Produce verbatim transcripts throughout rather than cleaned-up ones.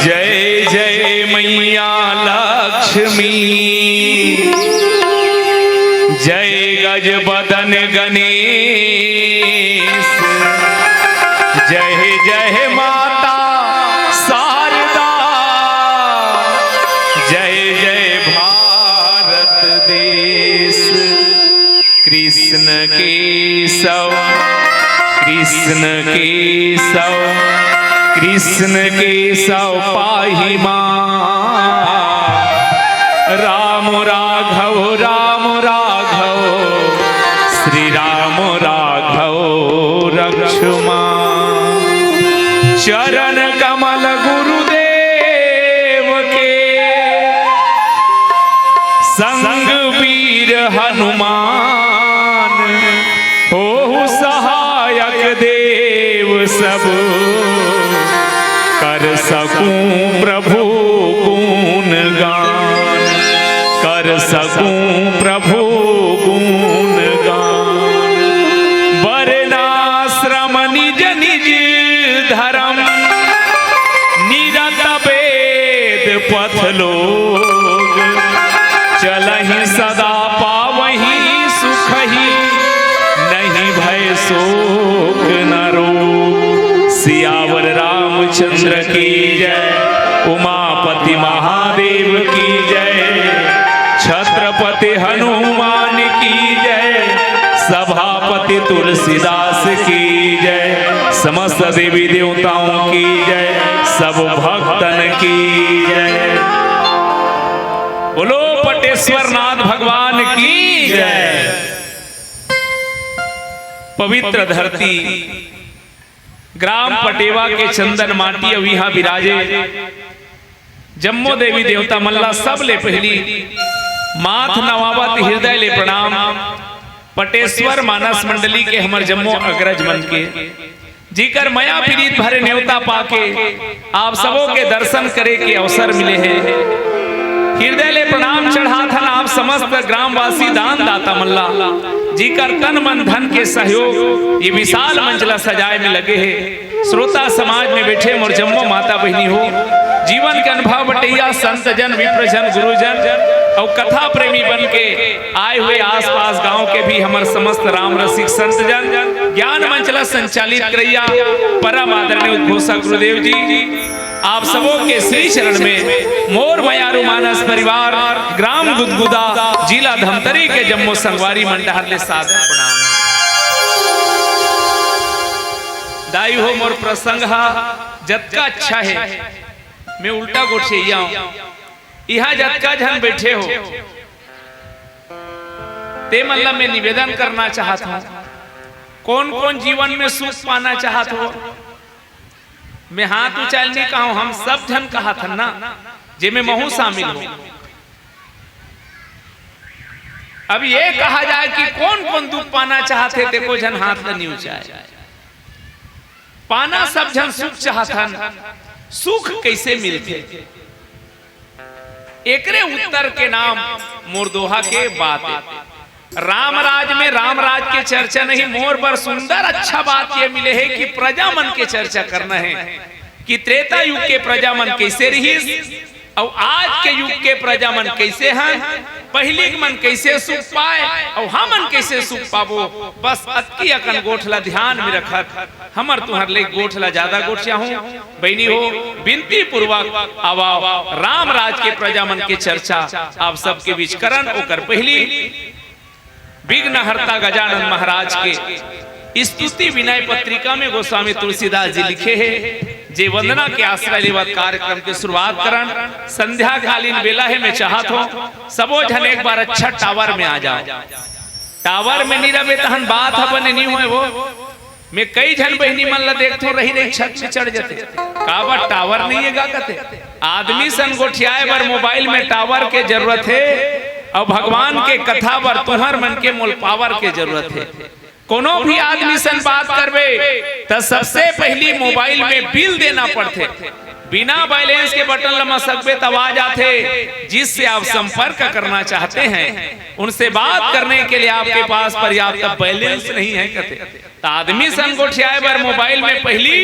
जय जय मैया लक्ष्मी, जय गज बदन गणेश, जय जय माता शारदा, जय जय भारत देश। कृष्ण केशव, कृष्ण केशव, कृष्ण केशव पाहि मां। राम राघव, राम राघव, श्री राम राघव रक्ष मां। चरण कमल गुरुदेव के, संग वीर हनुमान, होहु सहायक देव सब, कर सकूं प्रभु गुण गान, कर सकूं प्रभु गुण गान। वर्णाश्रम निज निज धर्म, निरत वेद पथ लोग। चलहि सदा पावहि सुखहि, नहीं भय शोक न रोग। सियावर रामचंद्र की जय, उमापति महादेव की जय, छत्रपति हनुमान की जय, सभापति तुलसीदास की जय, समस्त देवी देवताओं की जय, सब भक्तन की जय। बोलो पटेश्वर नाथ भगवान की जय। पवित्र धरती ग्राम पटेवा के चंदन माटी अउ इहां विराजे जम्मो देवी देवता मन ला सबले पहिली माथ नवावत हृदय ले प्रणाम। पटेश्वर मानस मंडली के हमर जम्मो अग्रज मन के, जिकर मया पीरित भरे नेवता पाके आप सबो के दर्शन करे के अवसर मिले हे। हृदय ले प्रणाम चढ़ाथन आप समस्त ग्रामवासी दान दाता मन ला, जिकर तन मन धन के सहयोग ये विशाल मंच ला सजाए में लगे हे। श्रोता समाज में बैठे मोर जम्मो माता बहिनी हो, जीवन के अनुभव बटैया संत जन, विप्र जन, गुरुजन अउ कथा प्रेमी बन के आए हुए आसपास गांव के भी हमर समस्त राम रसिक संत जन, ज्ञान मंच ला संचालित करैया परम आदरणीय उद्घोषक गुरुदेव जी, आप सबो के श्री चरण में मोर मयारू मानस परिवार, ग्राम गुदगुदा, जिला धमतरी के जम्मो संगवारी मन डहर ले सादर प्रणाम। दाई हो, मोर प्रसंग हा जतका अच्छा हे, मैं उल्टा गोठिया हूँ। इहाँ जतका झन बैठे हो, ते मन ला मैं निवेदन करना चाहत हूँ, कौन कौन जीवन में सुख पाना चाहत हो? मैं हाथ उचाल नहीं कहूँ, हम सब झन कहत हन ना, जेमे महू शामिल हो। अब ये कहा जाए कि कौन कौन दुख पाना चाहत हे, ते को झन हाथ ला नहीं उचाए। पाना सब झन सुख चाहत हन, सुख कैसे मिलथे? एकरे उत्तर के नाम मोर दोहा के बात हे। राम राज में राम राज के चर्चा नहीं, मोर बर सुंदर अच्छा बात ये मिले हे कि प्रजा मन के चर्चा करना हे कि त्रेता युग के प्रजा मन कैसे रिहिस अउ आज के युग के प्रजा मन कैसे हन, पहिली के मन कैसे सुख पाए अउ हमन कैसे सुख पाबो। बस अतकी अकन गोठ ला ध्यान में रखत हमर तुंहर ले गोठ ला ज्यादा गोठिया हूँ। बहिनी हो, बिनती पूर्वक आवा, राम राज के प्रजा मन के चर्चा आप सबके बीच करन। ओकर पहिली विघ्नहर्ता गजानन महाराज के स्तुति विनय पत्रिका में गोस्वामी तुलसीदास जी लिखे हे, जे वंदना के आश्रय लेवत कार्यक्रम के शुरुआत करन। संध्याकालीन बेला हे, मैं चाहत हूँ सबो झन एक बार अच्छा टावर में आ जाओ। टावर में नहीं रहे तहन बात ह बने नहीं होए वो। मैं कई झन बहिनी मन ला देखथों, रही रही छत में चढ़ जथे, काबर टावर नहीं हे गा कथे। आदमी सन गोठियाए बर मोबाइल में टावर के जरूरत हे, अउ भगवान के कथा बर तुंहर मन के मोल पावर के जरूरत हे। कोनो भी आदमी सन बात करबे त सबसे पहिली मोबाइल में बिल देना पड़थे। बिना बैलेंस के बटन ला मसकबे त आवाज आथे, जिससे आप संपर्क करना चाहते हैं, उनसे बात करने के लिए आपके पास पर्याप्त बैलेंस नहीं है कथे। त आदमी सन गोठियाए बर मोबाइल में पहिली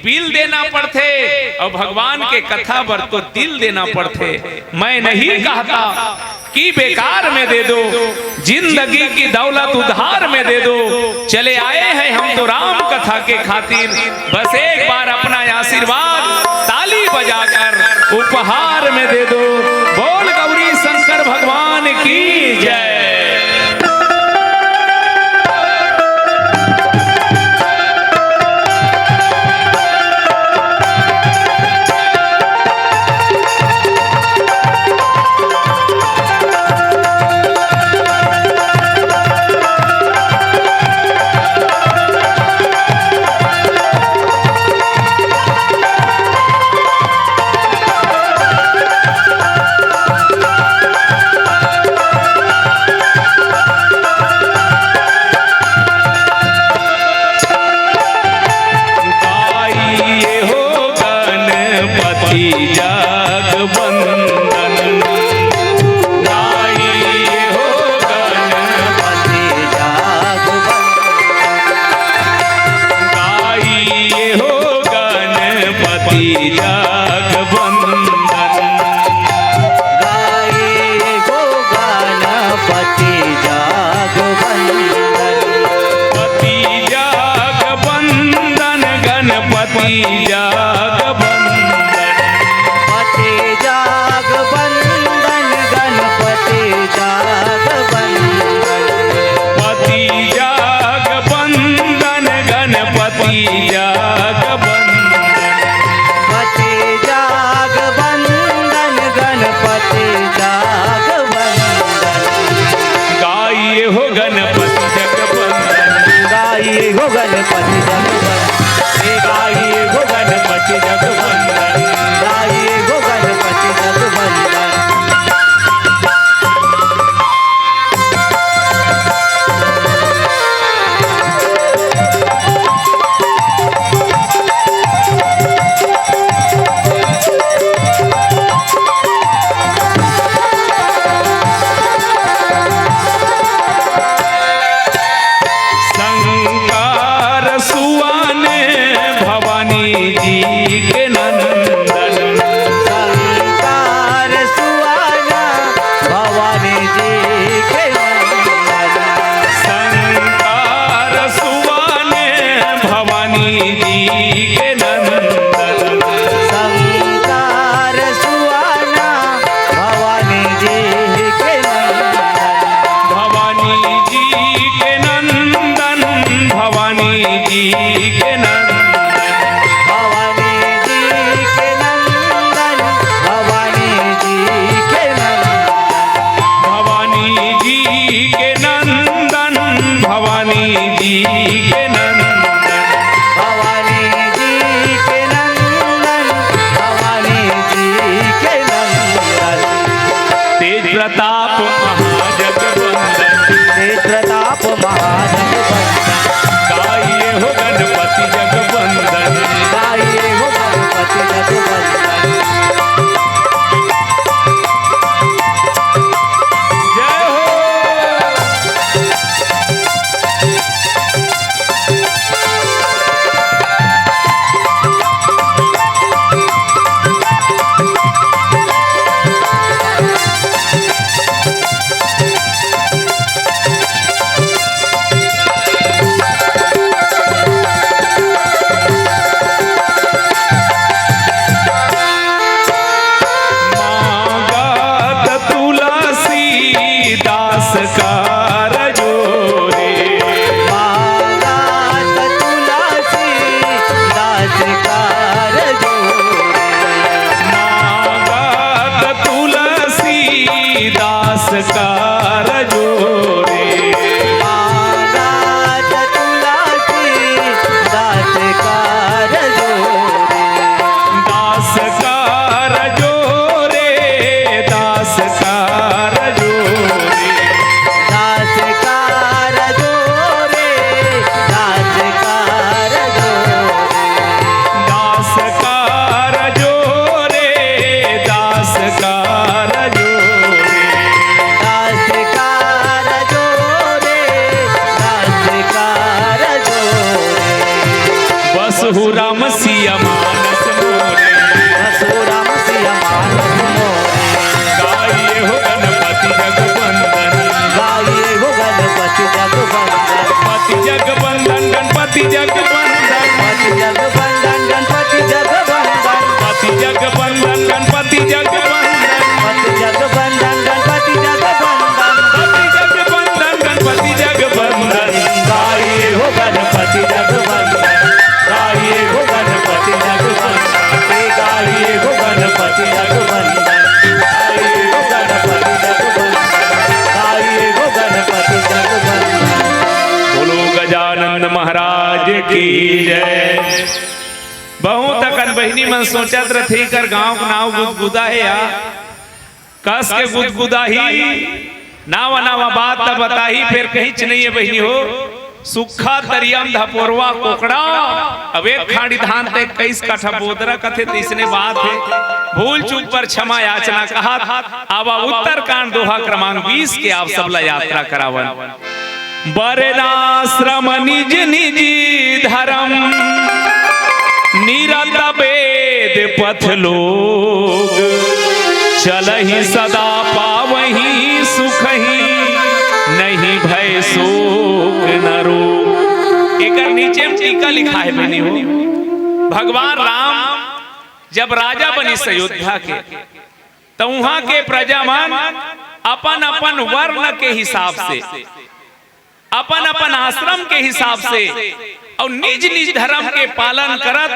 बिल देना पड़थे अउ भगवान के कथा बर तो दिल देना पड़थे। मैं नहीं कहता कि बेकार में दे दो, जिंदगी की दौलत उधार में दे दो। चले आए हैं हम तो राम कथा के खातिर, बस एक बार अपना आशीर्वाद ताली बजाकर उपहार में दे दो। बोल गौरी शंकर भगवान की जय। गाइए हो गणपति जग वंदन। गाइए हो गणपति जग वंदन। गाइए हो गणपति जग वंदन। गाइए हो गणपति जग वंदन। पति जग वंदन, गणपति जग वंदन। पति जग वंदन, गणपति जग वंदन। पति जग वंदन, गणपति जग वंदन। पति जग वंदन, गणपति जग वंदन। गाइए हो गणपति जग वंदन। गाइए हो गणपति जग वंदन। गाइए हो गणपति जग वंदन। गाइए हो गणपति जग वंदन। शंकर सुवन भवानी जी के नंदन। शंकर सुवन भवानी जी के नंदन। शंकर सुवन भवानी जी के नंदन। शंकर के नंदन, भवानी जी के नंदन, भवानी जी के नंदन, भवानी जी के नंदन, भवानी जी के नंदन, भवानी जी के नंदन, भवानी जी के नंदन। तेज प्रताप महाजगवंदन, तेज प्रताप महाजगवंदन, गाइए हो गणपति जगवंदन, गाइए हो गणपति जगवंदन। जय हो। मांगत तुलसी दास कर जोरे। मांगत तुलसी दास कर जोरे। मांगत तुलसी दास कर जोरे। मांगत तुलसी दास कर जोरे। दास कर जोरे, दास कर जोरे। दास कर जोरे, दास कर जोरे। दास कर जोरे, दास कर जोरे। दास कर जोरे, दास कर जोरे। बसहु राम सिया मानस मोरे। बसहु राम सिया मानस मोरे। गाइए हो गणपति जगवंदन। गाइए हो गणपति जगवंदन। गणपति जगवंदन, गणपति जगवंदन। गणपति जगवंदन, गणपति जगवंदन। गणपति जगवंदन, गणपति जगवंदन। गणपति जगवंदन, गणपति जगवंदन। गणपति जगवंदन, गणपति जगवंदन। गाइए हो गणपति जगवंदन। गाइए हो गणपति जगवंदन। ए गाइए हो गणपति जगवंदन। गाइए हो गणपति जगवंदन। गाइए हो गणपति जगवंदन। बोलो गजानन महाराज की जय। बहुत अकन बहिनी मन सोचत रथे, एकर गांव के नाव गुदगुदा हे या कस के गुदगुदा ही, नावा नावा बात त बताही, फेर कहींच नइ हे बहिनी हो। सुक्खा, तरिया म धपोरवा, कोकड़ा, अब एक खाड़ी धान ते इक्कीस कठा बोदरा कथे, त इसने बात हे। भूल चूक बर क्षमा याचना कहत, आवा उत्तरकांड दोहा क्रमांक बीस के आप सबला यात्रा करावन। बरनाश्रम निज निज धरम, निरत वेद पथ लोग। चलहि सदा पावहि सुखहि, नहीं भय शोक न रोग। एकर नीचे म टीका लिखा हे बहिनी हो। भगवान राम जब राजा बनिस अयोध्या के, त उहां के प्रजा मन अपन अपन वर्ण के हिसाब से, अपन अपन आश्रम के हिसाब से अउ निज निज धरम के पालन करत,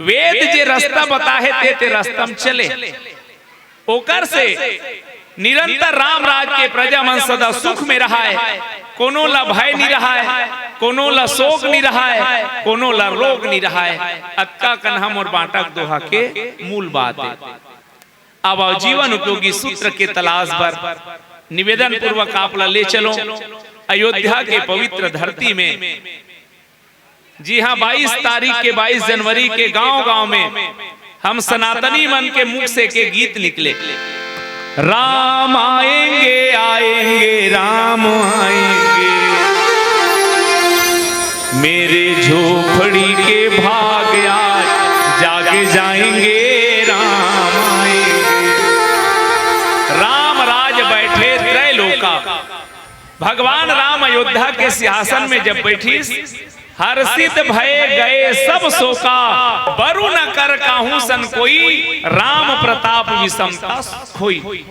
वेद जे रस्ता बताहे ते ते रस्ता म चले। ओकर से निरंतर राम राज के प्रजा मन सदा सुख में रहय, कोनो ला भय नि रहय, कोनो ला शोक नि रहय, कोनो ला रोग नि रहय। अतका कन ह मोर बांटा के दोहा के मूल बात हे। अब जीवन उपयोगी सूत्र के तलाश बर निवेदन पूर्वक आप ला ले चलो अयोध्या के पवित्र धरती में। जी हां, बाईस तारीख के, बाईस जनवरी के गांव-गांव में हम सनातनी मन के मुख से के गीत निकले, राम आएंगे, आएंगे, राम आएंगे। मेरे झोपड़ी के भाग आज जाग जाएंगे, राम आएंगे। राम राज बैठे त्रैलोका। भगवान राम अयोध्या के सिंहासन में जब बैठिस, हर्षित भय गए सब शोका, बरु न कर काहू सन कोई, राम प्रताप विषमता खोई।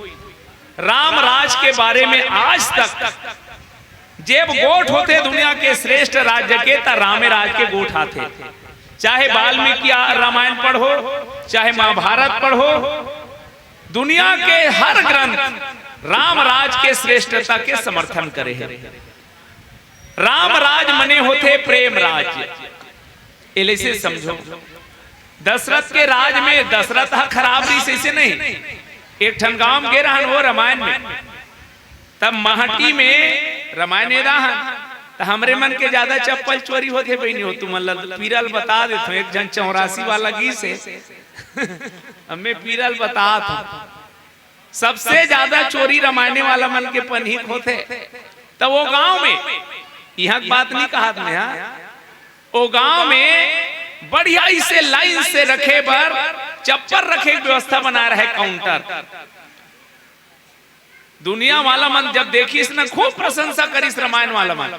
राम राज के बारे में आज तक जेब गोठ होथे दुनिया के श्रेष्ठ राज्य के, त रामे राज के गोठ आथे। चाहे वाल्मीकि आ-, रामायण पढ़ो, चाहे महाभारत पढ़ो, दुनिया के हर ग्रंथ राम राज के श्रेष्ठता के समर्थन करे हे। राम राज मने होथे प्रेम राज्य। एला अइसे समझो, दशरथ के राज में दशरथ ह खराब रहिस, अइसे नहीं। एक ठन गांव गे रहन वो रामायण में, तब महटी में रामायण ए रहन, त हमरे मन के ज्यादा चप्पल चोरी होथे बहिनी हो। तुमन ल पीरा ल बता देथों, एक झन चौरासी वाला गिस हे। अब मैं पीरा ल बतात हों, सबसे ज्यादा चोरी रामायणे वाला मन के पनही के होथे। त वो गांव में, इहां के बात नहीं कहत मैं, हां, वो गांव में बढ़िया से लाइन से रखे बर चप्पल रखे के व्यवस्था बनाए रहे, काउंटर। दुनिया वाला मन जब देखिस न, खूब प्रशंसा करिस रामायण वाला मन,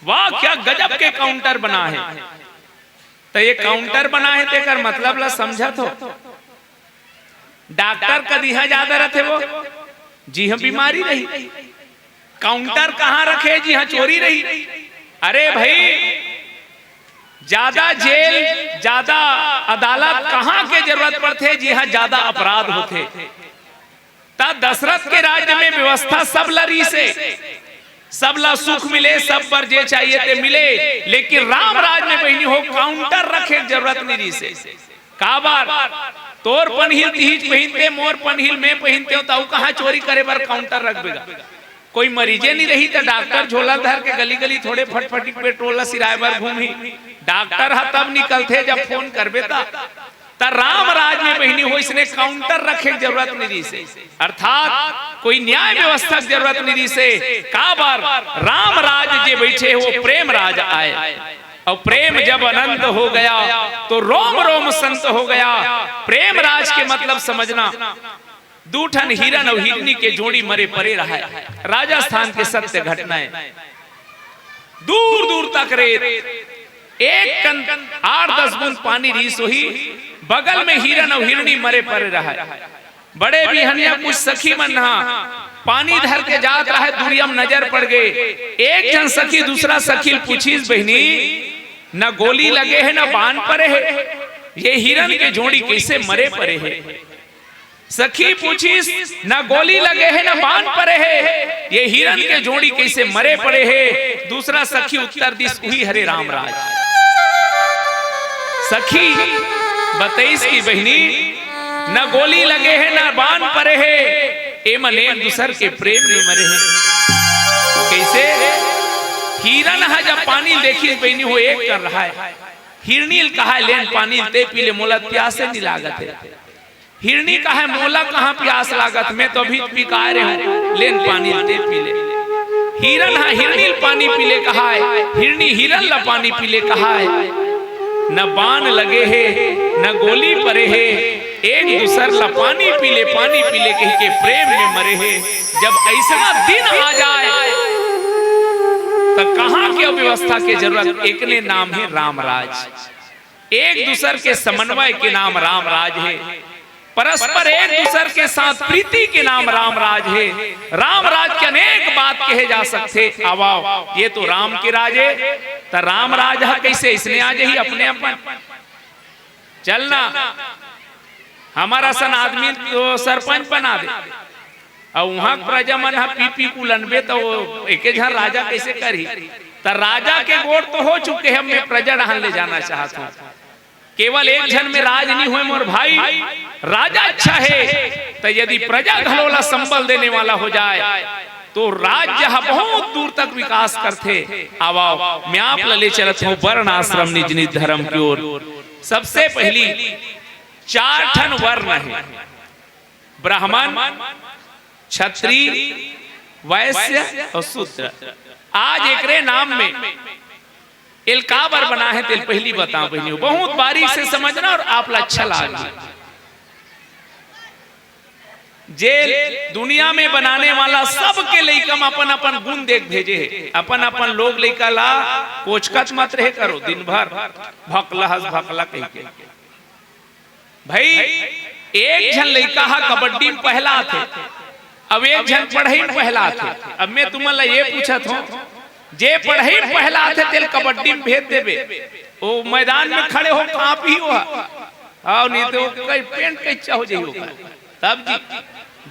"वाह, क्या गजब के काउंटर बना हे।" त ये काउंटर बना हे, तेकर मतलब ला समझत हो? डॉक्टर कदी इहां ज्यादा रथे वो, जिहां बीमारी रही। काउंटर कहां रखे, जिहां चोरी रही? अरे भाई, ज्यादा जेल, ज्यादा अदालत कहां के जरूरत पड़थे? जिहां ज्यादा अपराध होथे। त दशरथ के राज्य में व्यवस्था सब ल रहिसे, सब ल सुख मिले, सब बर जे चाहिए ते मिले, लेकिन राम राज में बहिनी हो काउंटर रखे के जरूरत नहीं रहिसे। काबर? तोर पनही ल तिहीच पहिनते, मोर पनही ल मैं पहिनतेंव, त अउ कहां चोरी करे बर काउंटर रखबे गा? कोई मरीजे नहीं रही त डॉक्टर झोला धर के गली गली थोड़े फटफटी पेट्रोल ल सिराए बर घूमही। डॉक्टर ह तब निकलथे जब फोन करबे त। त राम राज में बहिनी हो इसने काउंटर रखे के जरूरत नहीं रहिसे, अर्थात कोई न्याय व्यवस्था के जरूरत नहीं रहिसे। काबर? राम राज जे बैठे हे वो प्रेम राज आय, अउ प्रेम जब अनंत हो गया तो रोम रोम संत हो गया। प्रेम राज के मतलब समझना, दू ठन हिरन अउ हिरनी के जोड़ी मरे परे रहय। राजस्थान के सत्य घटना हे। दूर दूर तक रेत, एक कन आठ दस बूंद पानी रहिस होही, बगल में हिरन अउ हिरनी मरे परे रहय। बड़े बिहनिया कुछ सखी मन ह पानी धर के जात रहय, दुरिया म नजर पड़ गे। एक झन सखी दूसरा सखी ल पूछिस, "बहिनी, न गोली लगे हे, न बान परे हे, ये हिरन के जोड़ी कइसे मरे परे हे?" सखी पूछिस, "न गोली लगे हे, न बान परे हे, ये हिरन के जोड़ी कइसे मरे परे हे?" दूसरा सखी उत्तर दिस, "उही हरे रामराज।" सखी बतइस कि बहिनी, न गोली लगे हे, न बान परे हे, एमन एक दूसर के प्रेम में मरे हे। कइसे? हिरन ह जब पानी ल देखिस बहिनी हो, एक कर रहय, हिरनी ल कहय, "लेन पानी ल ते पी ले, मोला प्यासे नइ लागत हे।" हिरनी कहय, "मोला कहां प्यास लागत, मैं तो अभी पी के आय रहेंव, लेन पानी ल ते पी ले।" हिरन ह हिरनी ल पानी पी ले कहय, हिरनी हिरन ल पानी पी ले कहय। न बान लगे हे, न गोली परे हे, एक दूसर ल पानी पी ले, पानी पी ले कहिके प्रेम में मरे हे। जब अइसना दिन आ जाय, त कहां के अव्यवस्था के जरूरत? एकने नाम हे रामराज। एक दूसर के समन्वय के नाम रामराज हे। परस्पर एक दूसर के साथ प्रीति के नाम रामराज हे। रामराज के अनेक बात कहे जा सकथे। आव, आव, ये तो राम के राज हे, त रामराज ह कइसे अइसने आ जाही अपने अपन? चल ना, हमर असन आदमी ल तो सरपंच बना दे। अउ उहां के प्रजा मन ह पी पी कुलनबे, त वो एके झन राजा कइसे करही? त राजा के गोठ तो हो चुके हे, मैं प्रजा डहन ले जाना चाहत हों। केवल एक झन में राज नइ होय मोर भाई, राजा अच्छा हे, त यदि प्रजा घलो ला संबल देने वाला हो जाय, तो राज्य ह बहुत दूर तक विकास करथे। आव, आव, मैं आप ल ले चलत हों वर्ण आश्रम निज निज धर्म की ओर। सबसे पहिली चार ठन वर्ण हे, ब्राह्मण, क्षत्रिय, वैश्य अउ शूद्र। आज एकरे नाम में एला काबर बना हे, तेला पहिली बतावं बहिनी हो। बहुत बारीक से समझना अउ आप ला अच्छा लागही। जे दुनिया में बनाने वाला सबके लइका म अपन-अपन गुण देख भेजे हे। अपन-अपन लोग लइका ला कोचकत मत रहे करो, दिन भर भकला हस भकला कहिके। भाई, एक झन लइका ह कबड्डी म पहला आथे, अउ एक झन पढ़ई म पहला आथे। अब मैं तुमन ला ये पूछत हों, जे पढ़ई म पहला आथे, तेल कबड्डी म भेज देबे। ओ मैदान में खड़े हो, कांपही ओ ह। अउ नहीं तो कई पेंट कच्चा हो जाही ओकर। तब जी,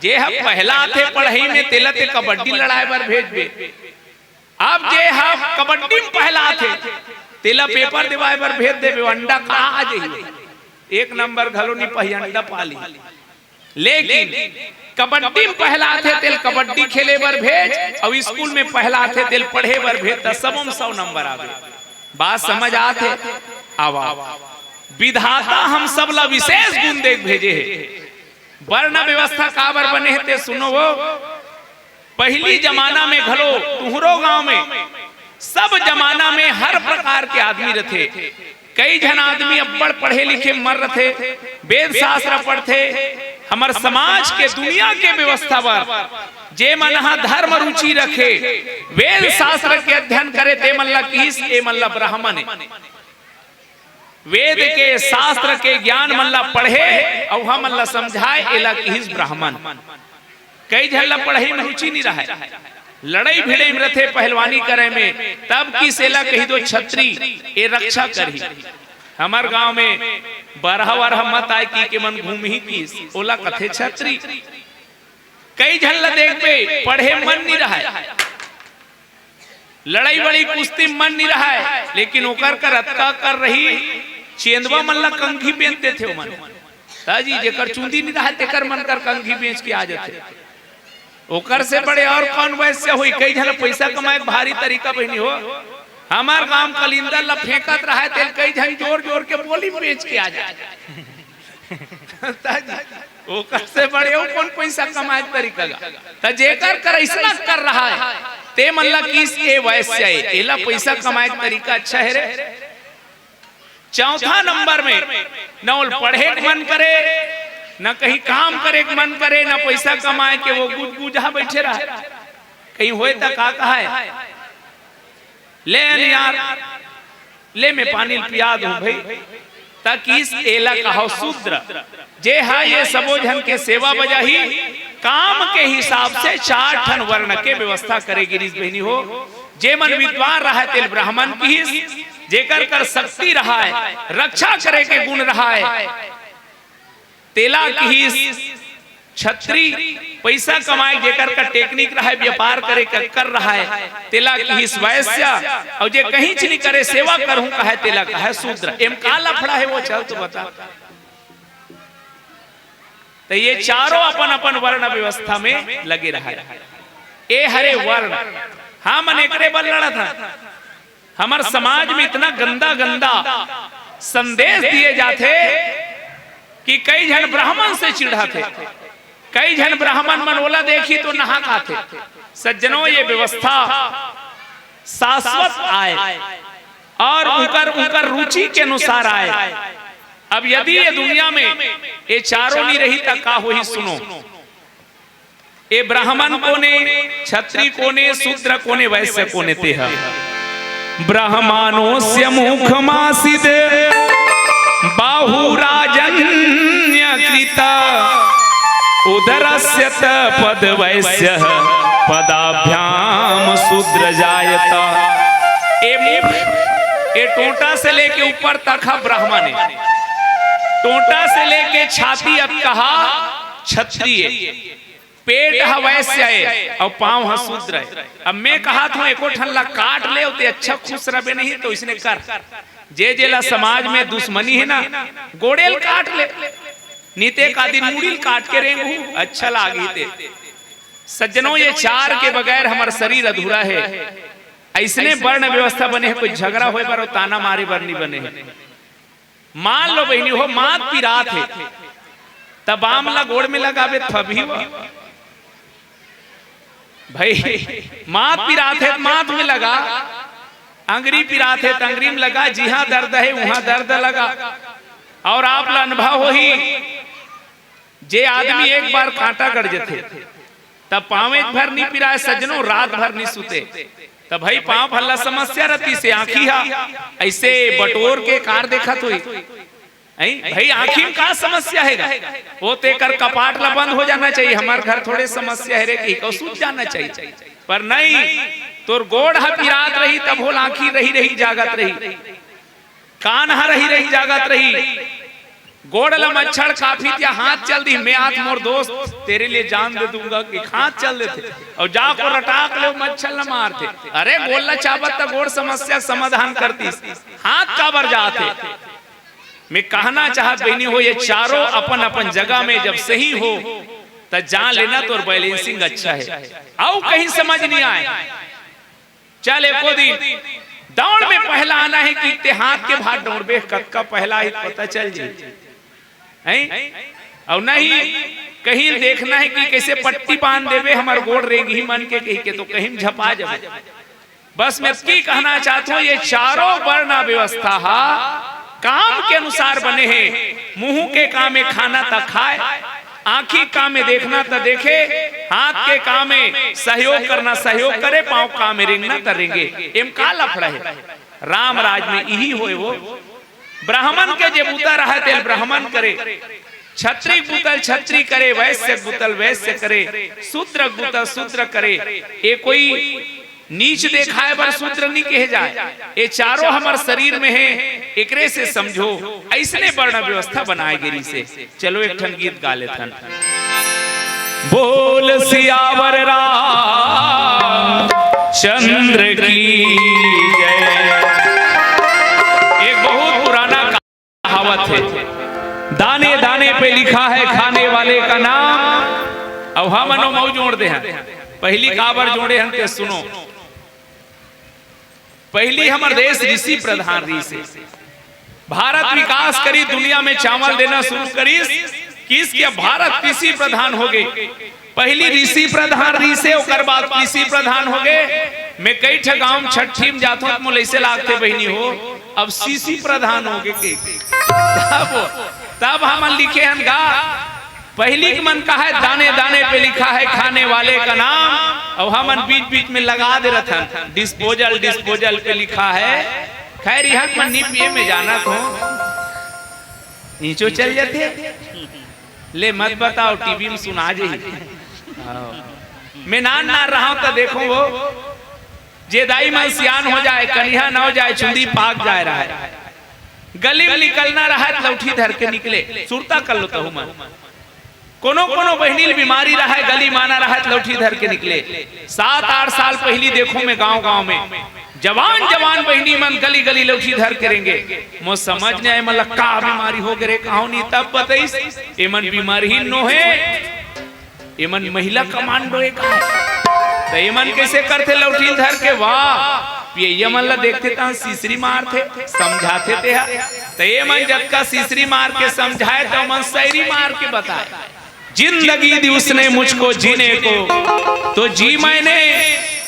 जे ह पहला आथे पढ़ई में, तेला ते कबड्डी लड़ाए बर भेजबे। अब जे ह कबड्डी म पहला आथे, तेला पेपर देवाए बर भेज देबे, ओ अंडा कहाँ आ जाही? एक नंबर घलो नहीं पाही, अंडा पा ली। लेकिन कबड्डी म पहला आथे, तेल कबड्डी खेले बर भेज, अउ स्कूल में पहला आथे, तेल पढ़े बर भेज, त सबो म सौ नंबर आवे। बात समझ आथे? आवा। विधाता हम सब ला विशेष गुण देख भेजे हे। वर्ण व्यवस्था काबर बने हे, ते सुनो वो। पहिली जमाना में घलो तुहरो गांव में, सब जमाना में हर प्रकार के आदमी रथे। कई झन आदमी अब्बड़ पढ़े लिखे मर रथे, वेद शास्त्र पढ़थे, हमर समाज के, दुनिया के व्यवस्था बर जे मन ह धर्म रुचि रखे, वेद शास्त्र के अध्ययन करे, ते मन ला किहिस, ए मन ला ब्राह्मण ए। वेद के, शास्त्र के ज्ञान मन ला पढ़े अउ हमन ला समझाए, एला किहिस ब्राह्मण। कई झन ला पढ़ई में रुचि नहीं रहय, लड़ई भिड़ई में रथे, पहलवानी करे में, तब किहिस एला कहि दो छत्री, ए रक्षा करही। हमर गांव में बरहा वरहा मत आए कि के मन घूमही किहिस, ओला कथे छत्री। कई झन ला देखबे, पढ़े मन नहीं रहय, लड़ई बड़ई कुश्ती मन नहीं रहय, लेकिन ओकर कर अतका कर रही, चेंदवा मन ला कंघी बेच देथे ओमन। ताजी जेकर चुंदी नहीं रहय, तेकर मन कर कंघी बेच के आ जाथे। ओकर से बड़े और कौन वैश्य होही? कई झन पैसा कमाए के भारी तरीका बहिनी हो। हमार गांव कलिंदर ला फेंकत रहय, तेल कई झन जोर जोर के बोली बेच के आ जाए। ताजी, ओकर से बड़े अउ कौन पैसा कमाए के तरीका गा? त जेकर कर अइसना कर रहय, ते मन ला किहिस ए वैश्य ए, एला पैसा कमाए के तरीका अच्छा हे रे। चौथा नंबर में, न ओला पढ़े के मन करे, न कहीं काम करे के मन करे, न पैसा कमाए के, वो गुजगुजा बैठे रहय। कहीं होय त का कहय? ले अन यार, ले मैं पानी ल पिया दूं भाई। त किहिस एला कहो शूद्र। जे ह ये सबो झन के सेवा बजाही, काम के हिसाब से चार ठन वर्ण के व्यवस्था करे गिरिस बहिनी हो। जे मन विद्वान रहय तेल ब्राह्मण किहिस, जेकर कर शक्ति रहय, रक्षा करे के गुण रहय, तेला किहिस छत्री। पैसा कमाए जेकर का टेक्निक रहय, व्यापार करे का कर रहय, तेला किहिस वैश्य। अउ जे कहींच नहीं करे, सेवा करहूं कहय, तेला कहय शूद्र। एम का लफड़ा हे वो चल तो बता। त ये चारों अपन अपन वर्ण व्यवस्था में लगे रहय। ए हरे वर्ण, हमन एकरे बर लड़त हन। हमर समाज में इतना गंदा गंदा संदेश दिए जाथे कि कई झन ब्राह्मण से चिढ़ाथे, कई झन ब्राह्मण मन ओला देखही तो नहा खाथे। सज्जनों, ये व्यवस्था शाश्वत आय और उनकर, उनकर रुचि के अनुसार आय। अब यदि ये दुनिया में ये चारों नहीं रही त का होही? सुनो, ए ब्राह्मण कोने, छत्री कोने, शूद्र कोने, वैश्य कोने ते ह। ब्राह्मणोऽस्य मुखमासीद् बाहुराजन्यकृत। उदरस्य तपद्वैश्यः पदाभ्यां शूद्रजायत। ए मुख, ए टोंटा से लेके ऊपर तक ह ब्राह्मण ए, टोंटा से लेके छाती अतका ह छत्री ए। पेट ह वैश्य ए अउ पांव ह शूद्र ए। अब मैं कहत हंव, एको ठन ला काट ले, ते अच्छा खुश रबे नहीं तो इसने कर। जे जे ला समाज में दुश्मनी हे ना, गोड़े ल काट ले, नीते का दिन मुड़ी ल काट के रेंगहू, अच्छा लागही ते। सज्जनों, ये चार के बगैर हमर शरीर अधूरा हे। अइसने वर्ण व्यवस्था बने हे, कोई झगड़ा होय बर अउ ताना मारे बर नहीं बने हे। मान लो बहिनी हो, माथ पिरात हे, त बाम ला गोड़ में लगाबे त फबही वो। भाई, माथ पिरात हे त माथ में लगा, अंगरी पिरात हे त अंगरी में लगा, जिहां दर्द हे उहां दर्द लगा। अउ आप ला अनुभव होही, जे आदमी एक बार कांटा गड़ जथे, त पांवे भर नी पिराय सज्जनो, रात भर नी सुते। त भाई, पांव भर ला समस्या रतिस, आंखी हा अइसे बटोर के कार देखत होही। अई भाई, आंखी में का समस्या हे गा? वो तेकर कपाट ला बंद हो जाना चाहिए। हमर घर थोड़े समस्या हे रे, कि कउ सूत जाना चाहिए, पर नहीं। तोर गोड़ ह पिरात रही, तभो लाखी रही रही जागत रही, कान ह रही रही जागत रही। गोड़ ल मच्छर काफी या हाथ चल दी, मैं आत मोर दोस्त, तेरे लिए जान दे दूंगा कि हाथ चल देथे। अउ जाको रटाक ले मच्छर ल मारथे। अरे गोड़ ल चाबत त गोड़ समस्या समाधान करतीस, हाथ काबर जाथे? मैं कहना चाहत बहिनी हो, ये चारों अपन अपन जगह में जब सही हो त जान लेना तोर बैलेंसिंग अच्छा है। अउ कहीं समझ नहीं आए, चल एको दिन दौड़ में पहला आना है कि ते हाथ के भार दौड़बे, कतका पहला ही पता चल जाए, हैं? अउ नहीं कहीं देखना है कि कैसे पट्टी बांध देबे हमर गोड़ रेंगही मन के कही के, तो कहीं झपा जाबे। बस मैं इतकी कहना चाहता हूँ, ये चारों वर्ण व्यवस्था हा काम के अनुसार बने हैं। मुंह के काम में खाना त खाए, आंखी काम में देखना त देखे, हाथ के काम में सहयोग करना सहयोग करे, पांव काम में रेंगना त रेंगे। एम का लफड़ा है? राम राज में इही होए वो। ब्राह्मण के जे बूता रहे तेल ब्राह्मण करे, छत्री बूतल छत्री करे, वैश्य बूतल वैश्य करे, शूद्र बूतल शूद्र करे। ये कोई नीच देखाए बर शूद्र नहीं कहे जाए। ये चारों हमर शरीर में है, एकरे से समझो, ऐसने वर्ण व्यवस्था बनाए गिरी से। चलो एक ठन गीत गा लेथन। बोल सियावर राम चंद्र की जय। एक बहुत पुराना कहावत है, दाने दाने पे लिखा है खाने वाले का नाम। अब हम मनो मऊ जोड़ दे हैं, पहली काबर जोड़े हैं ते सुनो। पहली हमर देश ऋषि प्रधान रहिस हे। भारत विकास करी, दुनिया में चावल देना शुरू करिस, किस के भारत कृषि प्रधान हो गए। पहली ऋषि प्रधान रहिस हे, ओकर बाद कृषि प्रधान हो गए। मैं कई ठा गांव में छठी में जाथों त मोला ऐसे लागथे बहिनी हो, अब सीसी प्रधान हो गए के। तब, तब हमन लिखे हन गा, पहिली के मन का है, दाने दाने पे लिखा है खाने वाले का नाम, अउ हमन बीच बीच में लगा दे रथन, डिस्पोजल, डिस्पोजल पे लिखा है। खैर, इहन मन नी पिए में जाना तो नीचो चल जाते। ले मत बताओ, टीवी में सुना जाही। मैं नान नान रहा हूं त देखो वो, जे दाई मन सियान हो जाए, कनिहा न हो जाए, चुंदी पाक जाए रहा है, गली में निकलना रहा है, लौठी धर के निकले, सुरता कर लो तहु मन। कोनो कोनो बहिनी ल बीमारी रहय, गली माना रहय त लौठी धर के निकले। सात आठ साल पहिली देखो मैं गांव गांव में जवान जवान बहिनी मन गली गली लौठी धर के रेंगे। मोर समझ नइ आय, एमन ला का बीमारी हो गे रे, कहूं नहीं तब बतइस, एमन बीमारी ही नोहे, एमन महिला कमांडो ए का? त एमन कइसे करथे लौठी ल धर के? वाह, पियैया मन ला देखथे त सिसरी मारथे, समझाथे तेहा। त एमन जतका सिसरी मार के समझाए त ओमन सैरी मार के बताए। जिंदगी दी उसने मुझको जीने को तो जी मैंने,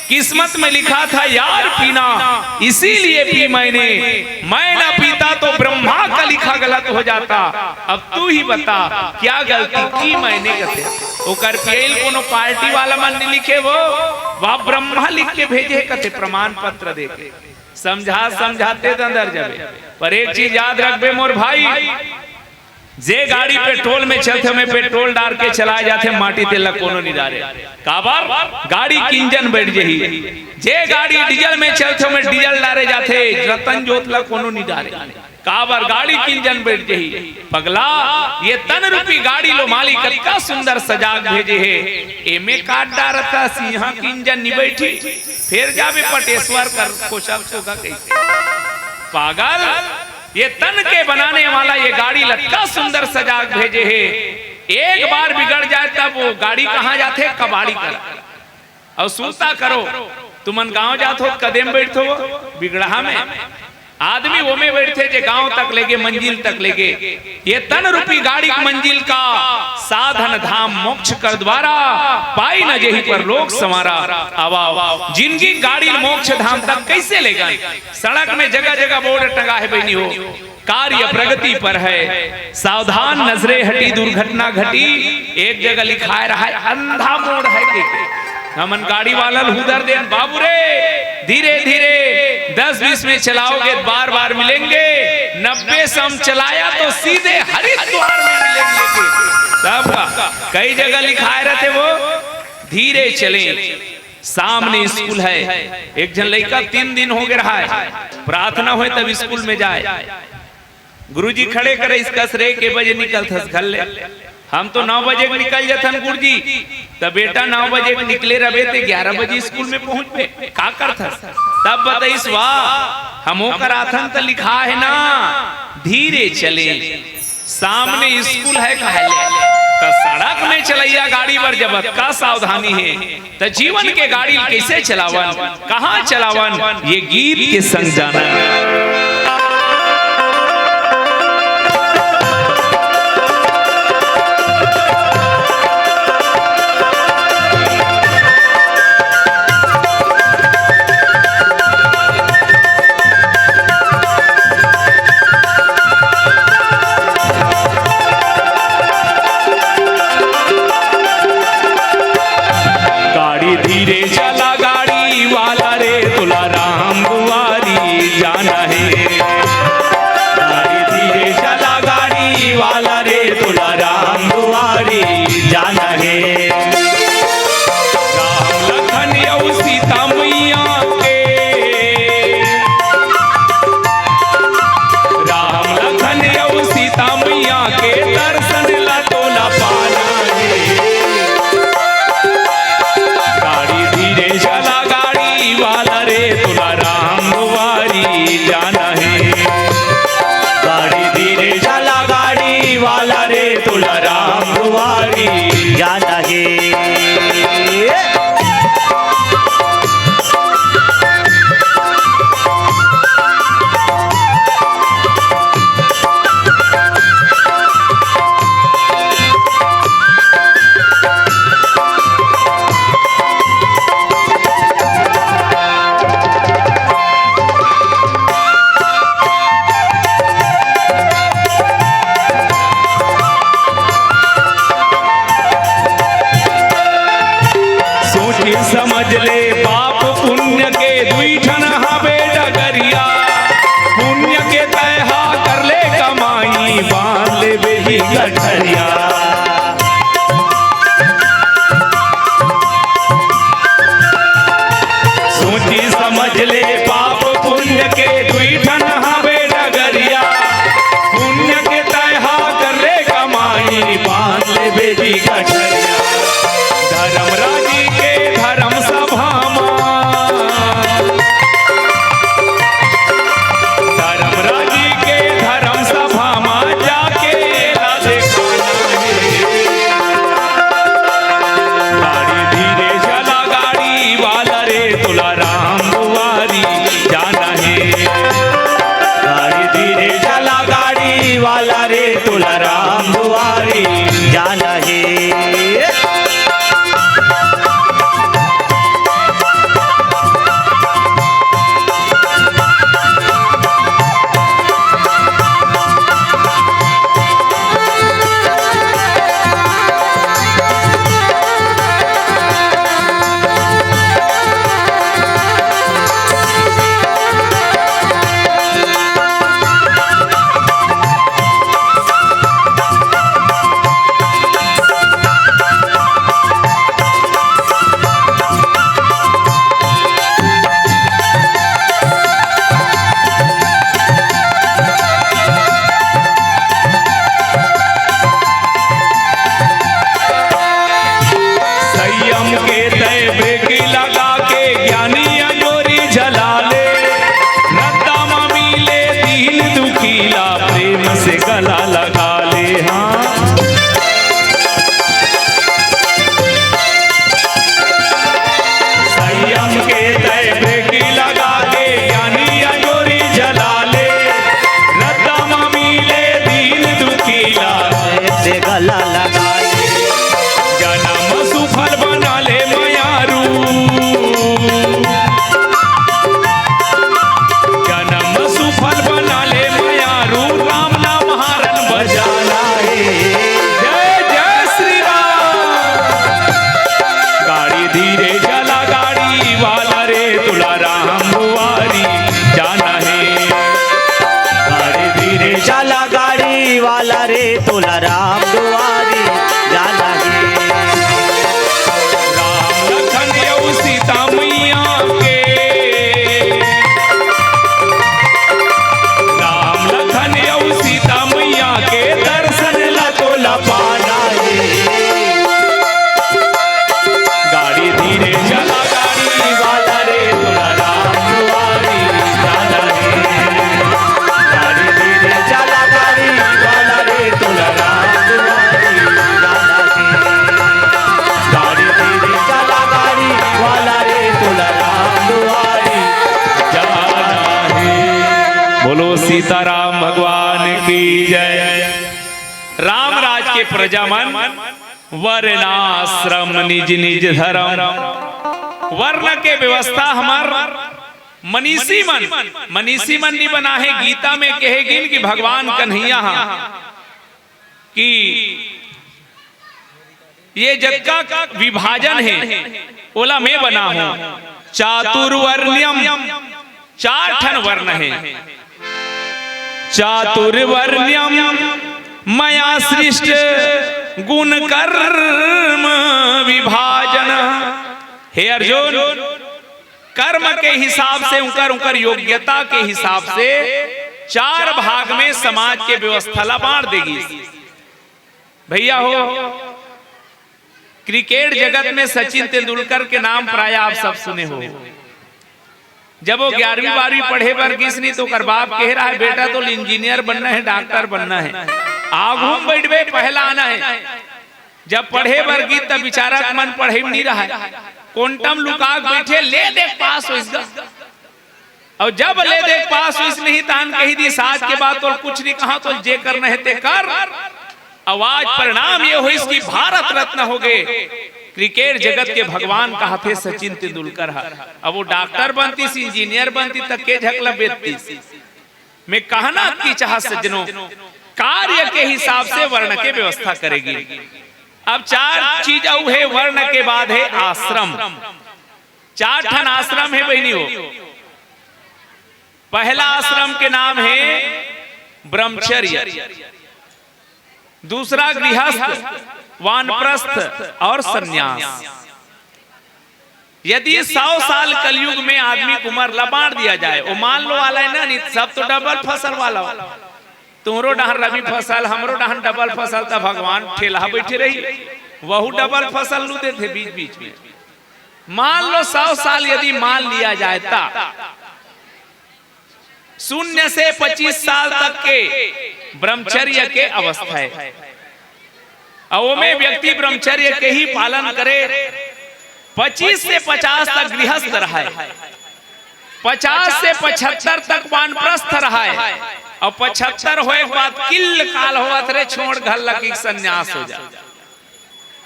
किस्मत में लिखा था यार पीना, इसीलिए पी मैंने। मैं ना पीता तो ब्रह्मा का लिखा गलत हो जाता। अब तू ही बता, क्या गलती की मैंने कथे? ओकर पियैल कोनो पार्टी वाला मन नहीं लिखे वो, वह ब्रह्मा लिख के भेजे कथे प्रमाण पत्र दे के। समझा समझाते त अंदर जाबे, पर एक चीज याद रखबे मोर भाई, जे गाड़ी पेट्रोल में चलथे, ओमे पेट्रोल डार के चलाए जाथे, माटी तेल ला कोनो नी डारे। काबर? गाड़ी के इंजन बैठ जही। जे गाड़ी डीजल में चलथे, ओमे डीजल डारे जाथे, रतन जोत ला कोनो नी डारे। काबर? गाड़ी के इंजन बैठ जही। पगला, ये तन रूपी गाड़ी लो मालिक कतका सुंदर सजाग भेजे हे, एमे काट डारता, सिंहा के इंजन नी बैठी, फेर जाबे पटेश्वर कर कोचक कोका कइसे? पागल, ये तन के बनाने वाला ये गाड़ी ल अतका सुंदर सजाग भेजे हे, एक बार बिगड़ जाए तब वो गाड़ी कहाँ जाथे? कबाड़ी कर। अउ सुरता करो, तुमन गांव जात हो, कदे म बैठथो? बिगड़हा में। आदमी ओमे बैठथे जे गांव तक लेगे, मंजिल तक लेगे। ये तन रूपी गाड़ी के मंजिल का साधन धाम मोक्ष कर द्वारा, पाई न जेहि परलोक संवारा। आवा, आवा। जिनगी गाड़ी मोक्ष धाम तक कैसे लेगन? सड़क में जगह जगह बोर्ड टंगा है बहिनी हो, कार्य प्रगति पर है, सावधान नजरे हटी, दुर्घटना घटी। एक जगह लिखाए रहा है, अंधा मोड़ है के। हमन गाड़ी वाला ल हुदर देन, बाबू रे, धीरे धीरे, दस बीस में चलाओगे, बार बार मिलेंगे, नब्बे सौ में चलाया तो सीधे हरिद्वार में मिलेंगे के। तब का कई जगह लिखाए रहते वो, धीरे चलें। सामने स्कूल है, एक झन लइका तीन दिन हो गे रहा है, प्रार्थना होय तब स्कूल में जाय। गुरुजी खड़े करे, इसका रे, के बजे निकलथस घर ले? हम तो नौ बजे के निकल जथन गुरुजी। त बेटा, नौ बजे के निकले रबे ते ग्यारह बजे स्कूल में पहुंचबे, का करथस? तब बताइस, वाह, हम ओकर आथन त लिखा है ना, धीरे चले, सामने स्कूल है कहले, त सड़क में चलैया गाड़ी बर जबत का सावधानी है, त जीवन के गाड़ी ल कइसे चलावन, कहाँ चलावन, ये गीत के संग जानन। गाड़ी धीरे चला गाड़ी वाला रे, तोला राम दुआरी जाना हे। गाड़ी धीरे चला गाड़ी वाला रे, तोला राम दुआरी जाना हे। राम लखन अउ सीता मैया के, राम लखन अउ सीता मैया के दर्शन ला तोला पाना हे। गाड़ी धीरे चला गाड़ी वाला रे, तोला राम दुआरी जाना हे। गाड़ी धीरे चला गाड़ी वाला रे, तोला राम दुआरी जाना हे। सोच समझ ले, पाप पुण्य के दुई ठन हावे डगरिया। पुण्य के तय हा कर ले कमाई, बांध ले बेली गठरिया। सोची समझ ले, पाप पुण्य के दुई ठन हावे डगरिया। पुण्य के तय हा कर ले कमाई, बांध ले बेली गठरिया। धर्मराजी के धर्म सभा मा, धर्मराजी के धर्म सभा मा जाके ला देखाना हे। गाड़ी धीरे चला गाड़ी वाला रे, तोला राम दुआरी जाना हे। गाड़ी धीरे चला गाड़ी वाला रे, तोला राम दुआरी जाना हे। संयम के तय ब्रेक लगा के ज्ञानी अंजोरी झला ले। रद्दा म मिले दीन दुखी ला प्रेम से गला लगा ले। हाँ, संयम के तय ब्रेक लगा के ज्ञानी अंजोरी झला ले। रद्दा म मिले दीन दुखी ला प्रेम से गला लगा ले। जनम सुफल बना ले मयारू। जनम सुफल बना ले मयारू, राम नाम हारन बजाना हे। जय जय श्री राम। गाड़ी धीरे चला गाड़ी वाला रे, तोला राम दुआरी जाना हे। गाड़ी धीरे चला गाड़ी वाला रे, तोला राम दुआरी जाना हे। राम लखन अउ सीता सीताराम भगवान की जय। राम राज के प्रजा मन, वर्णाश्रम निज निज धर्म। वर्ण के व्यवस्था हमर मनीषी मन, मनीषी मन नी बना हे। गीता में कहे गिन कि भगवान कन्हैया हा कि ये जतका विभाजन हे, ओला मैं बना हूं। चातुर्वर्ण्यम, चार ठन वर्ण हे। चातुर्वर्ण्यम मया सृष्ट गुण कर्म विभाजन। हे अर्जुन, कर्म के हिसाब से, उनकर, उनकर योग्यता के हिसाब से चार भाग में समाज के व्यवस्था ला बांट दे गिस। भैया हो, क्रिकेट जगत में सचिन तेंदुलकर के नाम प्राय आप सब सुने हो। जब वो ग्यारहवीं बारहवीं पढ़े बर गिस नी, तो ओकर बाप कहे रहा है, "बेटा, तो इंजीनियर बनना है, डॉक्टर बनना है, आगू में बैठबे, पहला आना है।" जब पढ़े बर गिस, तब बेचारा के मन पढ़े में नहीं रहा है, कोंटम लुका के बैठे, ले दे पास होइस गा। अउ जब ले दे पास होइस नहीं, तहान कही दिस, "आज के बाद तो कुछ नहीं कहा, तो जे करना है ते कर।" अउ आज परिणाम ये होइस कि भारत रत्न हो गए। क्रिकेट जगत के भगवान कहाथे सचिन तेंदुलकर हा। अब वो डॉक्टर बनतिस, इंजीनियर बनतिस, त के झकला बेचतिस। मैं कहना की चाह सज्जनों, कार्य के हिसाब से वर्ण के व्यवस्था करे गिस। अब चार चीज अउ हे, वर्ण के बाद हे आश्रम। चार ठन आश्रम हे बहिनी हो। पहला आश्रम के नाम हे ब्रह्मचर्य, दूसरा गृहस्थ, वानप्रस्थ और संन्यास। यदि सौ साल कलयुग में आदमी के उम्र ला बांट दिया जाए, वो मान लो वाला है ना, नहीं सब तो डबल फसल वाला हो। तुम्हरो डहन रबी फसल, हमरो डहन डबल फसल, त भगवान ठेलहा बैठे रही, वहू डबल फसल लू देथे बीच बीच में। मान लो सौ साल यदि मान लिया जाए, त शून्य से पच्चीस साल तक के ब्रह्मचर्य के अवस्था है। अउ ओमे व्यक्ति ब्रह्मचर्य के ही पालन करे। पच्चीस से पचास तक गृहस्थ रहे, पचास से पचहत्तर तक वानप्रस्थ रहे, अउ पचहत्तर होए के बाद किल्ल काल होवत रे, छोड़ घर लकी संन्यास हो जा।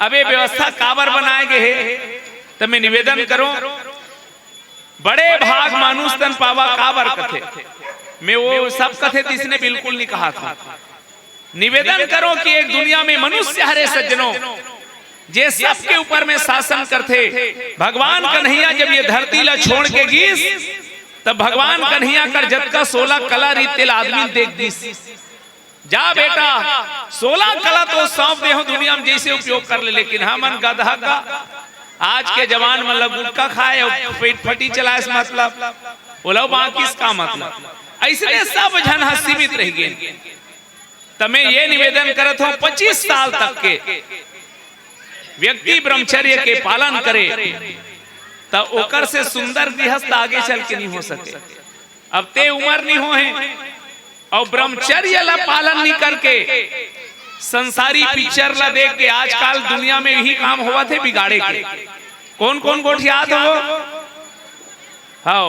अब ये व्यवस्था काबर बनाए गए हे, त मैं निवेदन करूं, बड़े भाग मानुष तन पावा काबर कथे, मैं वो सब कथे तिसने बिल्कुल नहीं कहा था। निवेदन करो कि एक दुनिया में मनुष्य हरे सज्जनों, जे सबके ऊपर में शासन करथे। भगवान कन्हैया जब ये धरती ला छोड़ के गिस, तब भगवान कन्हैया कर जतका सोलह कला रीत तेला आदमी देख दिस। जा बेटा, सोलह कला तो सौंप दे हो दुनिया में, जैसे उपयोग कर ले, लेकिन हमन गधा का आज के जवान मन ला गुटखा खाए अउ पेट फटी चलाए से मतलब, ओला बाकिस का मतलब। ऐसने सब झन ह सीमित रह गए। त मैं ये निवेदन करत हूं, पच्चीस साल तक के व्यक्ति ब्रह्मचर्य के पालन करे, त ओकर से सुंदर गृहस्थ आगे चल के नहीं हो सके। अब ते उम्र नहीं हो हे, अउ ब्रह्मचर्य ला पालन नहीं करके संसारी पिक्चर ला देख के आजकल दुनिया में यही काम होवत हे बिगाड़े के। कौन कौन गोठियात हो? हाव,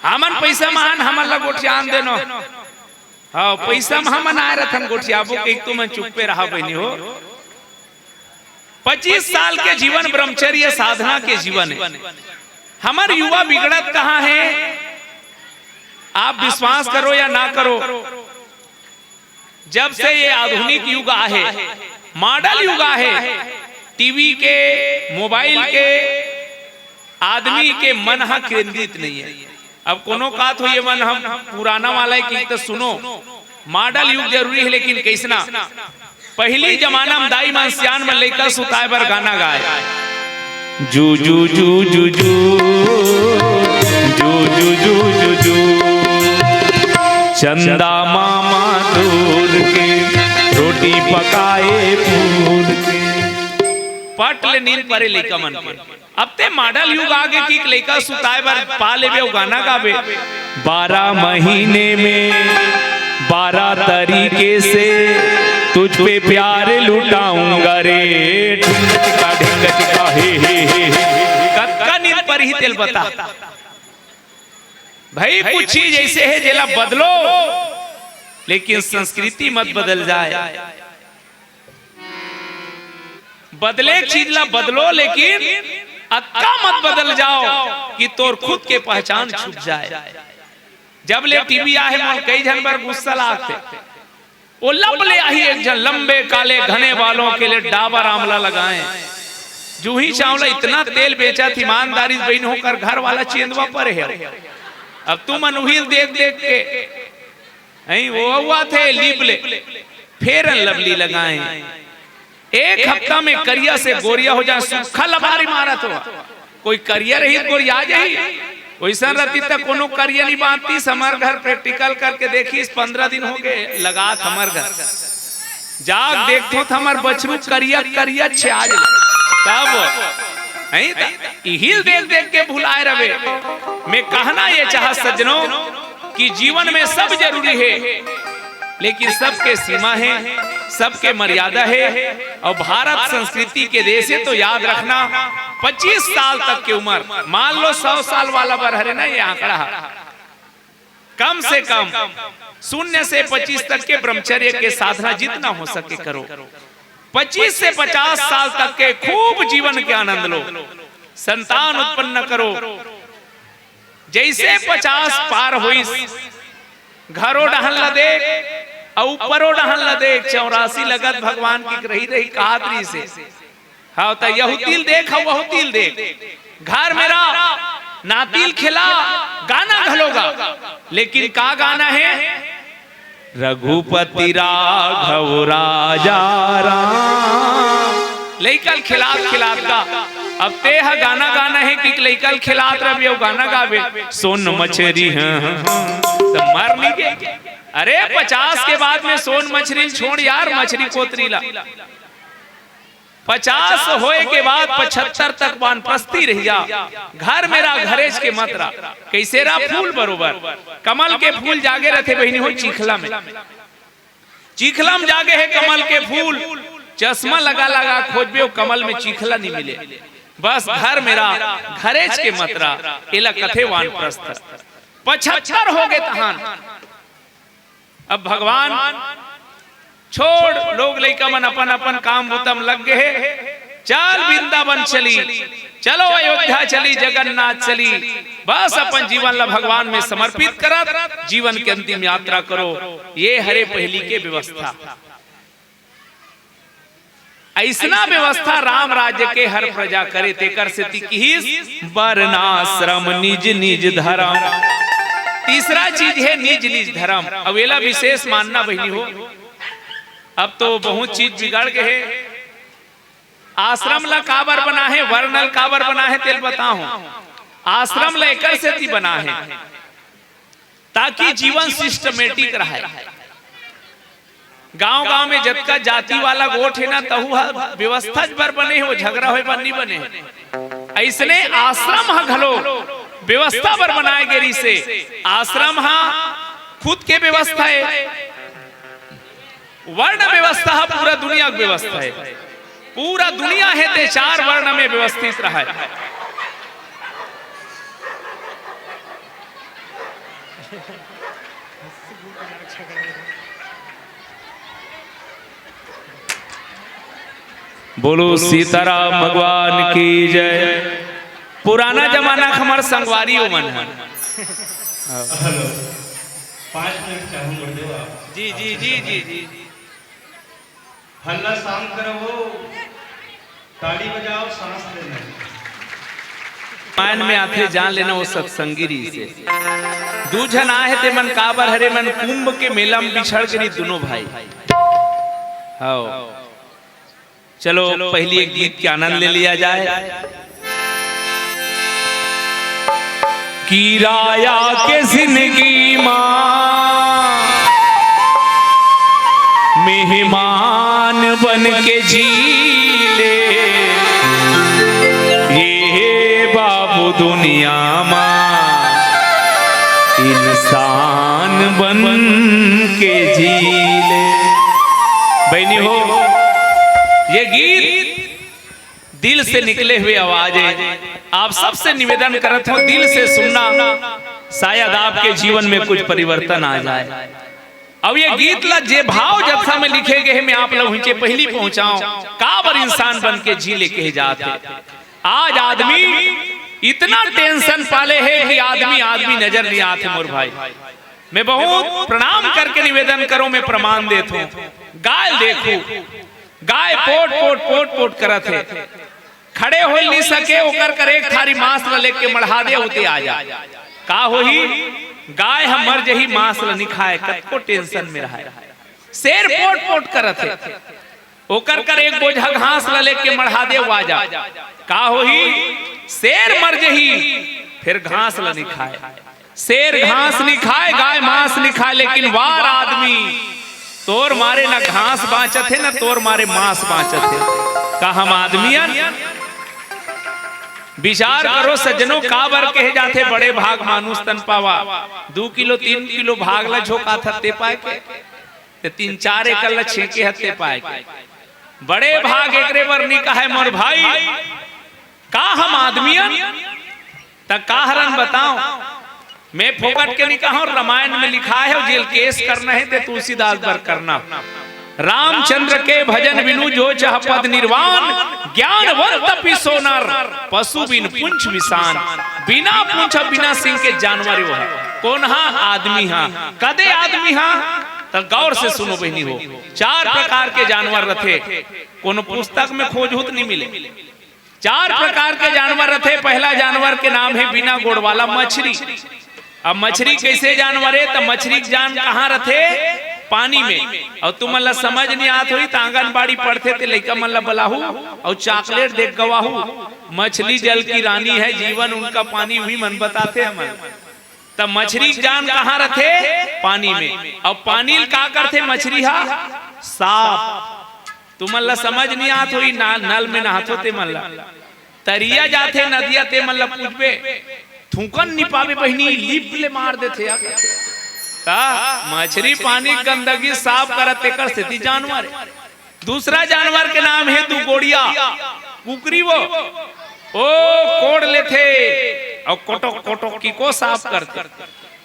हमन पैसा महान, हमन ला गोठियान देनो। हाव, पैसा म हमन आए रथन गोठियाबो के, तुमन चुप्पे रहा बहिनी हो। पच्चीस साल के जीवन ब्रह्मचर्य साधना के जीवन हे। हमर युवा बिगड़त कहाँ हे? आप विश्वास करो या ना करो, जब से ये आधुनिक युग आहे, मॉडल युग आहे, टीवी के, मोबाइल के, आदमी के मन ह केंद्रित नहीं है। अब कोनो कात हो ये मन हम पुराना वाला है कि तो सुनो, मॉडल युग जरूरी है, लेकिन कैसना? पहली जमाना में दाई मन सियान मन लइका सुताए बर गाना गाए। जू जू जू जू जू, जू जू जू जू जू, चंदा मामा दूर के, रोटी पकाए पूर के। पट ले नींद परे लइका मन के। अब ते मॉडल युग आगे कि लइका सुताए बर पा लेबे अउ गाना गाबे। बारह महीने में बारह तरीके से तुझ पे प्यार लुटाऊंगा रे। ढिंग चिका ढिंग चिका हे हे हे हे। कतका नींद परही तेल बता। भाई, कुछ चीज ऐसे हे, जेला बदलो, लेकिन संस्कृति मत बदल जाए। बदले चीज ला बदलो, लेकिन अतका मत बदल जाओ कि तोर खुद के पहचान छुप जाए। जब ले टीवी आहे, मोला कई झन बर गुस्सा लागथे। ओ लब ले आही एक झन लंबे काले घने बालों के लिए डाबर आंवला लगाएं। जूही चांवला इतना तेल बेचथे, ईमानदारी से बहिनी हो, ओकर घर वाला चेंदवा परे हे। अब तुमन उही ल देख देख के, हैं, ओ अउ आथे लीप ले, Fair and Lovely लगाएं। एक हफ्ता में करिया से गोरिया हो जाए, सुक्खा लबारी मारत हो। कोई करिया रही त गोरिया जाही, वइसन रहती त कोनो करिया नहीं बांधतीस। हमर घर practical करके देखिस, पंद्रह दिन हो गे लगात हमर घर। जाग देखथों त हमर बछरू करिया करिया छे आज। तब, हैं, त इही ल देख देख के भुलाए रवे। मैं कहना ये चाहत सज्जनों कि जीवन में सब जरूरी हे, लेकिन सबके सीमा हे, सबके मर्यादा हे। अउ भारत संस्कृति के देश हे, तो याद रखना, पच्चीस साल तक के उमर, मान लो सौ साल वाला बर हरे ना ये आंकड़ा, कम से कम शून्य से पच्चीस तक के ब्रह्मचर्य के साधना जितना हो सके करो। पच्चीस से पचास साल तक के खूब जीवन के आनंद लो, संतान उत्पन्न करो। जइसे पचास पार होइस, घरो डहन ल देख, अउ ऊपरो डहन ल देख, चौरासी लगत भगवान की रही रही कात रहिसे। हाँ, त यहूती ल देख, अउ वहूती ल देख। घर में रह, नाती ल खिला, गाना घलो गा। लेकिन का गाना हे? रघुपति राघव राजा राम। लइका ल खिलात खिलात गा। अब तें ह गाना गाना हे कि लइका ल खिलात रहिबे अउ गाना गाबे, सोन मछरी ह, त मर नइ गे। अरे, पचास के बाद में सोन मछरी ल छोड़ यार, मछरी कोतरी ला। पचास होए के बाद पचहत्तर तक वानप्रस्थी रहि जा। घर में रह, घरेच के मत रह। कइसे रह? फूल बरोबर। कमल के फूल जागे रहिथे बहिनी हो चिखला में। चिखला में जागे हे कमल के फूल। चश्मा लगा लगा खोजबे, ओ कमल में चिखला नइ मिले। बस घर में रह, घरेच के मत रह। एला कथे वानप्रस्थ। पचहत्तर हो गे तहान। अब भगवान छोड़, लोग लइका मन अपन अपन काम बुता म लग गे हे। चल वृंदावन चली, चलो अयोध्या चली, जगन्नाथ चली। बस अपन जीवन ला भगवान में समर्पित करत जीवन के अंतिम यात्रा करो। ये हरे पहिली के व्यवस्था। अइसना व्यवस्था राम राज्य के हर प्रजा करे, तेकर सेती किहिस, "वर्णाश्रम निज निज धरम।" तीसरा चीज हे निज निज धरम। अब एला विशेष मानना बहिनी हो, अब तो बहुत चीज बिगड़ गे हे। आश्रम ला काबर बना हे, वर्ण ल काबर बना हे, तेल बताहूं। आश्रम ला एकर सेती बना हे, ताकि जीवन systematic रहय। गांव-गांव में जतका जाति वाला गोठ हे ना, तहू ह व्यवस्था बर बने हे, वो झगड़ा होय बर नइ बने हे। अइसने आश्रम ह घलो व्यवस्था बर बनाए गे रिहिसे। आश्रम ह खुद के व्यवस्था हे, वर्ण व्यवस्था ह पूरा दुनिया के व्यवस्था हे। पूरा दुनिया हे ते चार वर्ण में व्यवस्थित रहय। बोलो सीताराम भगवान की जय। पुराना जमाना के हमर संगवारी ओमन हे। हेलो, पाँच मिनट चाहूँ गुरुदेव आप। जी, जी, जी, जी, जी। हल्ला शांत करो, ताड़ी बजाओ, सांस लेना। रामायण में आथे, जान लेना वो सत्संगी रिहिसे। दू झन आए हे, ते मन काबर हरे, मन कुंभ के मेला में बिछड़ गे रिहिस दुनों भाई। हव। चलो, पहली एक गीत के आनंद ले लिया जाए। कि राया के जिंदगी मा मेहमान बन के जी ले, ये बाबू दुनिया मा इंसान बन के जी ले। बहिनी हो, ये गीत दिल से निकले हुए आवाज हे। आप सबसे निवेदन करत हूँ, दिल से सुनना। शायद आपके जीवन में कुछ परिवर्तन आ जाए। अब ये गीत ला जे भाव जत्था में लिखे गए हे, मैं आप ला उहिंचे पहिली पहुंचाऊं, काबर इंसान बन के जी लेके जात हे। आज आदमी इतना टेंशन पाले हे कि आदमी आदमी नजर नहीं आत हे मोर भाई। मैं बहुत प्रणाम करके निवेदन करूं, मैं प्रमाण देत हूं। गाय देखू, गाय पोट पोट पोट पोट करत हे, खड़े हो नहीं सके, ओकर कर एक थारी मांस ल लेके मढ़ा दे, उते आ जा। का होही? गाय ह मर जही, मांस ल नि खाए, कतको टेंशन में रहे। शेर पोट पोट करत हे, ओकर कर एक बोझा घास ल लेके मढ़ा दे, वो आ जा। का होही? शेर मर जही, फिर घास ल नि खाए। शेर घास नि खाए, गाय मांस नि खाए, लेकिन वार आदमी, तोर मारे न घास बांचत हे, न तोर मारे मांस बांचत हे। का हम आदमी अन? विचार करो सज्जनो, काबर कहे जाथे बड़े भाग मानुष तन पावा। दू किलो, तीन किलो भाग ला झोंकाथस ते पाए के, ते तीन चार एकड़ ला छेंके हस ते पाए के। बड़े भाग एकरे बर नि कहे मोर भाई। का हम आदमी अन? त का हरन बताओ, मैं फोकट के नि कहूं, रामायण में लिखा हे, जेल केस करना हे ते तुलसीदास बर करना। रामचंद्र के भजन बिनु जो चह पद निर्वाण, ज्ञानवंत पिसो नर, पशु बिन पुंछ विषान। बिना पुंछ बिना सिंह के जानवर वो हे। कोन हा? आदमी हा। कदे आदमी हा? त गौर से सुनो बहिनी हो, चार प्रकार के जानवर रथे, कोनो पुस्तक में खोजहू त नि मिले। चार प्रकार के जानवर रथे। पहला जानवर के नाम हे बिना गोड़ वाला मछरी। अब मछरी कैसे जानवर हे? त मछरी के जान कहाँ रथे? पानी में। अउ तुमन ला समझ नि आत होही त आंगनबाड़ी पढ़थे ते लइका मन ला बलाहू अउ चॉकलेट देख गवाहू। मछली जल की रानी है, जीवन उनका पानी, उही मन बताथे हमन। त मछरी के जान कहाँ रथे? पानी में। अउ पानी ल का करथे मछरी हा? साफ। तुमन ला समझ नि आत होही, ना, नल में नहाथो ते मन ला। तरिया जाथे नदिया, ते मन ला पूछबे, थूकन नि पाबे बहिनी, लीप ले मार देथे यार। त मछरी पानी गंदगी साफ करत, तेकर सेती जानवर हे। दूसरा जानवर के नाम हे दू गोड़िया, कुकरी वो। ओ कोड़ लेथे अउ कोटो कोटो की को साफ करथे।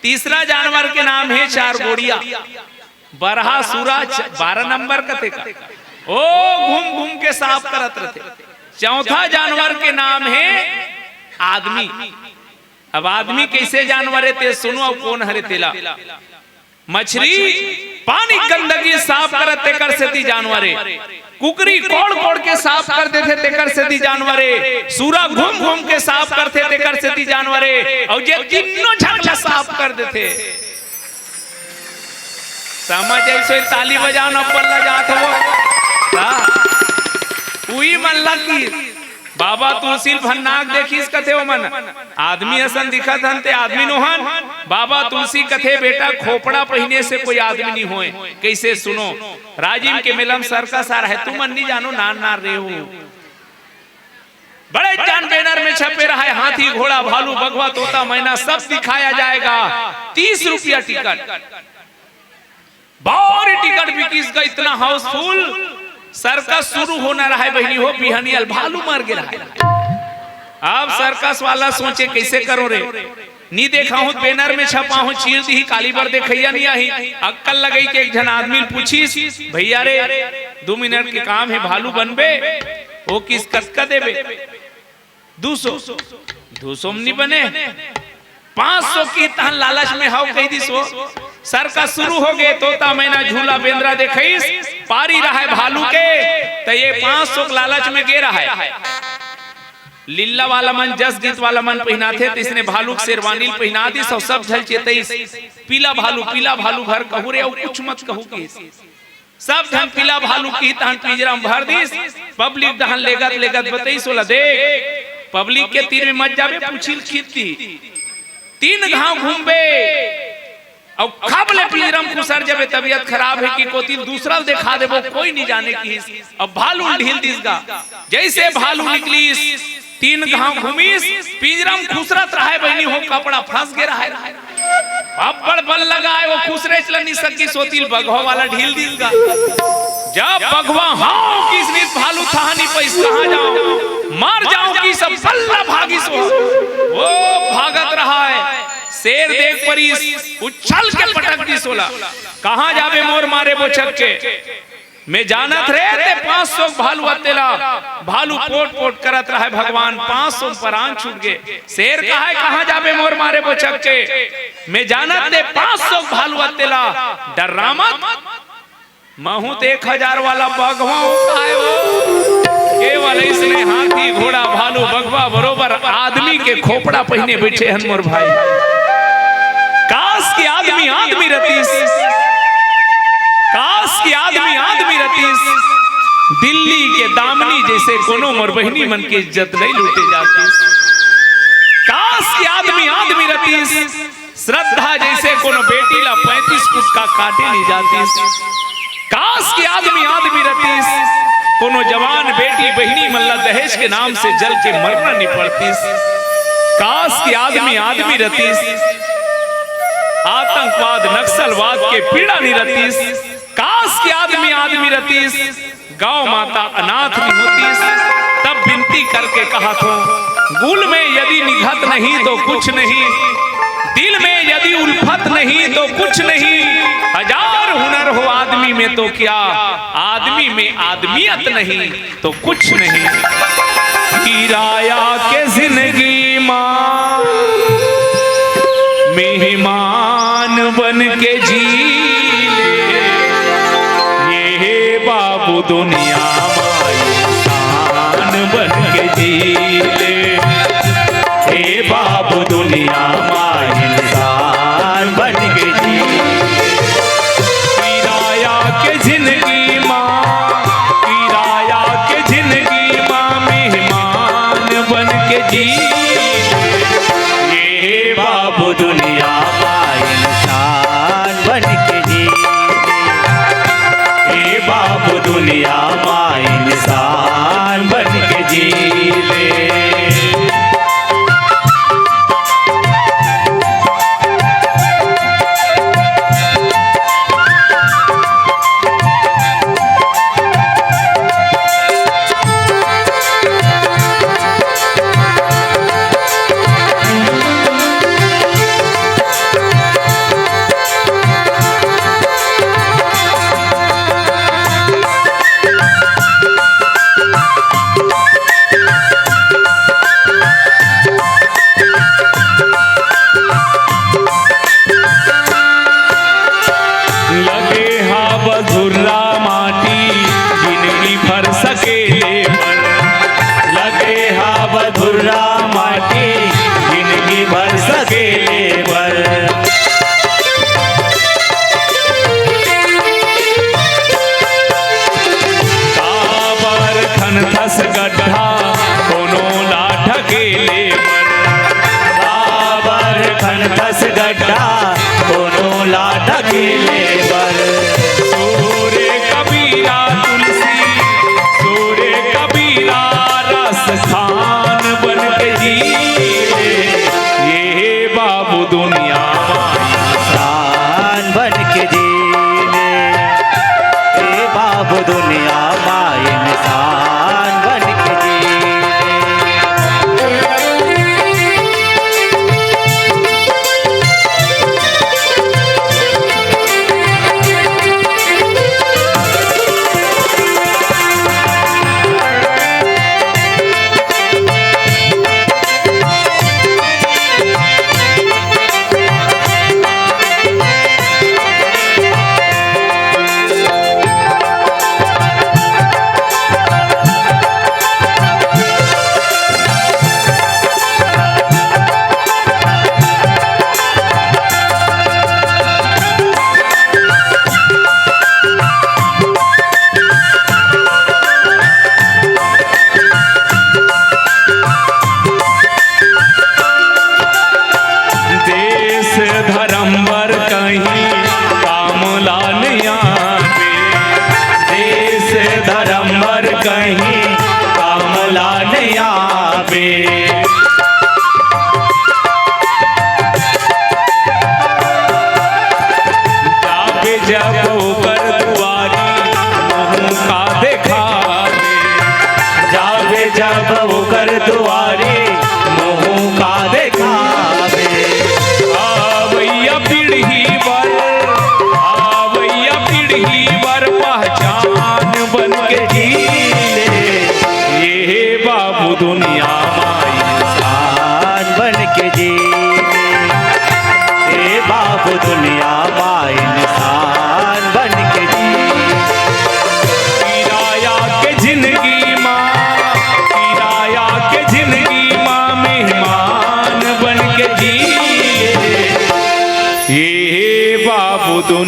तीसरा जानवर के नाम हे चार गोड़िया, बरहा सूरा च-, बारह नंबर कथे का। ओ घूम घूम के साफ करत रथे। चौथा जानवर के नाम हे आदमी। अब आदमी कैसे जानवर हे ते सुनो, अउ कोन हरे तेला। मछरी पानी गंदगी साफ करत तेकर सेती जानवर हे। कुकरी कोड़ कोड़ के साफ कर देथे तेकर सेती जानवर हे। सूरा घूम घूम के साफ करथे तेकर सेती जानवर हे। अउ जे तीनों झन ला साफ कर देथे, समझ अइसो ताली बजाओ न, बल्ला जात हो। का? उही मन ला की बाबा तुलसी ल भन्नाक देखिस कथे ओमन, आदमी असन दिखत हन ते आदमी नोहन। बाबा तुलसी कथे, बेटा, खोपड़ा पहिने से कोई आदमी नि होय। कैसे? सुनो, राजिम के मेला म सर्कस आ रहे, तुमन नि जानो, नान नान रेहू। बड़े जान बैनर में छपे रहे, हाथी, घोड़ा, भालू, बघवा, तोता, मैना, सब दिखाया जाएगा। तीस रुपया टिकट। भारी टिकट बिकिस गा, इतना हाउसफुल। सर्कस शुरू होना रहे बहिनी हो, बिहनिया ल भालू मर गे रहे। अब सर्कस वाला सोचे, कैसे करो रे, नि देखाहूं त बैनर में छपाहूं, चीर दिही, काली बर देखइया नि आही। अक्कल लगई के एक झन आदमी ल पूछिस, भैया रे, दू मिनट के काम हे, भालू बनबे? ओ किस, कतका देबे? दू सौ। दू सौ म नि बने, पाँच सौ किही तहन लालच में हव कहि दिस हो। सर्कस शुरू हो गे, तोता मैना झूला बेंदरा देखइस, पारी रहय भालू के, त ये पाँच सौ के लालच में गे रहय। लीला वाला मन, जस गीत वाला मन पहिनाथे, तइसने भालू के शेरवानी ल पहिना दिस अउ सब झन ल चेतइस, पीला भालू, पीला भालू भर कहू रे, अउ कुछ मत कहू किहिस। सब झन पीला भालू किही तहन पिंजरा म भर दिस। पब्लिक डहन लेगत लेगत बतइस ओला, देख, पब्लिक के तीर में मत जाबे, पूछी ल खींच दिही। तीन घांव घूमबे अउ खब ले पिंजरा म खुसर जाबे, तबीयत खराब हे कहि कोती ल दूसरा ल देखा देबो, कोई नि जाने किहिस। अब भालू ल ढील दिस गा। जइसे भालू निकलिस, तीन घांव घूमिस, पिंजरा म खुसरत रहय बहिनी हो, कपड़ा फंस गे रहय। अब्बड़ बल लगाय, ओ खुसरेच ल नि सकिस, ओती ल बघवा वाला ढील दिस गा। जब बघवा हांव किहिस, नित भालू थाह नि पइस, कहां जांव, मर जांव किहिस, सब बल्ला भागिस ओ। ओ भागत रहय, शेर देख परिस, उछल के पटक दिस ओला। "कहाँ जाबे मोर मारे बोचक के? मैं जानत रे ते पाँच सौ भालू अतेला।" भालू पोट पोट करत रहय, भगवान, पाँच सौ परान छूट गे। शेर कहय, "कहाँ जाबे मोर मारे बोचक के? मैं जानत ते पाँच सौ भालू अतेला, डर्रा मत।" महूँ त एक हजार वाला बघवा हूँ, काय हो? केवल अइसने हाथी, घोड़ा, भालू, बघवा बरोबर आदमी के खोपड़ा पहिने बइठे हन मोर भाई। काश कि आदमी आदमी रतिस, काश कि आदमी आदमी रतिस। दिल्ली के दामिनी जइसे कोनो मोर बहिनी मन के इज्जत नइ लूटे जातिस। काश कि आदमी आदमी रतिस। श्रद्धा जइसे कोनो बेटी ला पैंतीस कुटका काटे नइ जातिस। काश कि आदमी आदमी रतिस, कोनो जवान बेटी बहिनी मन ला दहेज के नाम से जल के मरना नइ पड़तिस। काश कि आदमी आदमी रतिस, आतंकवाद नक्सलवाद के पीड़ा नइ रतिस। काश कि आदमी आदमी रतिस, गौ माता अनाथ नइ होतिस। तब बिनती करके कहत हों, गुल में यदि निघत नहीं तो कुछ नहीं, दिल में यदि उल्फत नहीं तो कुछ नहीं, हजार हुनर हो आदमी में तो क्या, आदमी में आदमियत नहीं तो कुछ नहीं। किराया के जिंदगी मा मेहमान बन के जी ले, ये हे बाबू दुनिया मा इंसान बन के जी ले, हे बाबू दुनिया मा इंसान बन के जी ले। किराया के जिंदगी मा, किराया के जिंदगी मा मेहमान बन के जी ले, ये बाबू दुनिया मा इंसान बन के जी ले, ये बाबू दुनिया मा इंसान बन के जी ले। लगे हावय धुर्रा माटी, जिनगी भर सकेले बर। लगे हावय धुर्रा माटी, जिनगी भर सकेले बर। काबर खनथस गड्ढा कोनो ला ढकेले बर। काबर खनथस गड्ढा कोनो ला ढकेले बर। सूरे कबीरा तुलसी, सूरे कबीरा रस खान बन के जी ले, ये बाबू दुनिया मा इंसान बन के जी ले, ये बाबू दुनिया मा इंसान बन के जी ले। देश धर्म बर कहीं काम ला नइ आबे, देश धर्म बर कहीं काम ला नइ आबे। जाबे जब ओकर दुआरी, मुँह का देखाबे। जाबे जब ओकर दुआरी, मुँह का देखाबे। आ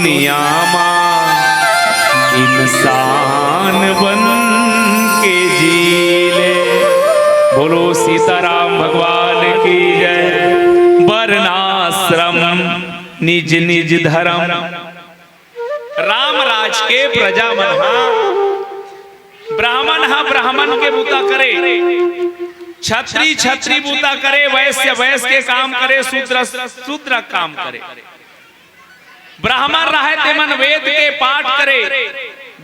दुनिया मा इंसान बन के जी ले। बोलो सीताराम भगवान की जय। वर्णाश्रम निज निज धर्म। राम राज के प्रजा मन हा, ब्राह्मण हा ब्राह्मण के बूता करे, छत्री छत्री बूता करे, वैश्य वैश्य के काम करे, शूद्र शूद्र काम करे। ब्राह्मण रहे ते मन वेद के पाठ करे,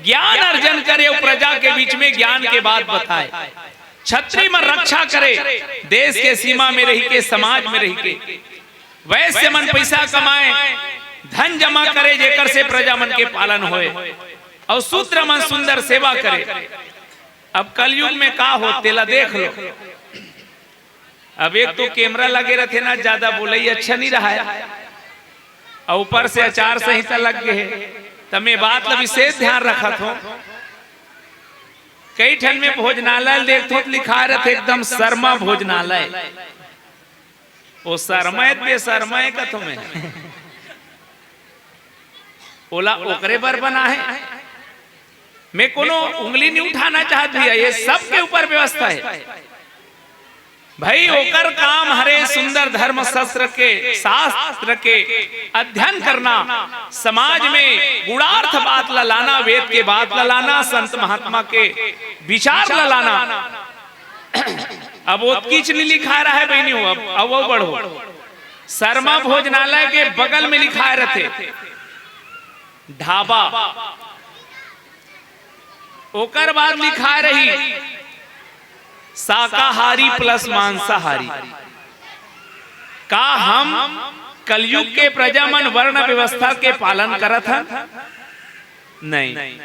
ज्ञान अर्जन करे अउ प्रजा के बीच में ज्ञान के बात बताए। छत्री मन रक्षा करे, देश के सीमा में रहि के, समाज में रहि के। वैश्य मन पैसा कमाए, धन जमा करे, जेकर से प्रजा मन के पालन होए, अउ शूद्र मन सुंदर सेवा करे। अब कलयुग में का हो, तेला देख लो। अब एक तो कैमरा लगे रथे ना, ज्यादा बोलई अच्छा नहीं रहा है, अउ ऊपर से आचार संहिता लग गए है, त मैं बात ला विशेष ध्यान रखत हो। कई ठन में भोजनालय देखथो त लिखा रथे एकदम शर्मा भोजनालय। ओ शर्मा ए त बेशर्मा ए कथो मैं। ओला ओकरे बर बना है। मैं कोनो उंगली नहीं उठाना चाहत भैया, ये सबके ऊपर व्यवस्था है। भाई, ओकर काम हरे सुंदर धर्म शास्त्र के, शास्त्र के अध्ययन करना, समाज में गूढ़ार्थ बात ला लाना, वेद के बात ला लाना, संत महात्मा के विचार ला लाना। अब ओतकीच नहीं लिखा रहा है बहिनी हो, अब, अब वो बढ़ो। शर्मा भोजनालय के बगल में लिखा रहते ढाबा, ओकर बाद लिखा रही शाकाहारी प्लस मांसाहारी। का हम कलयुग के प्रजा मन वर्ण व्यवस्था के पालन करत हन? नहीं।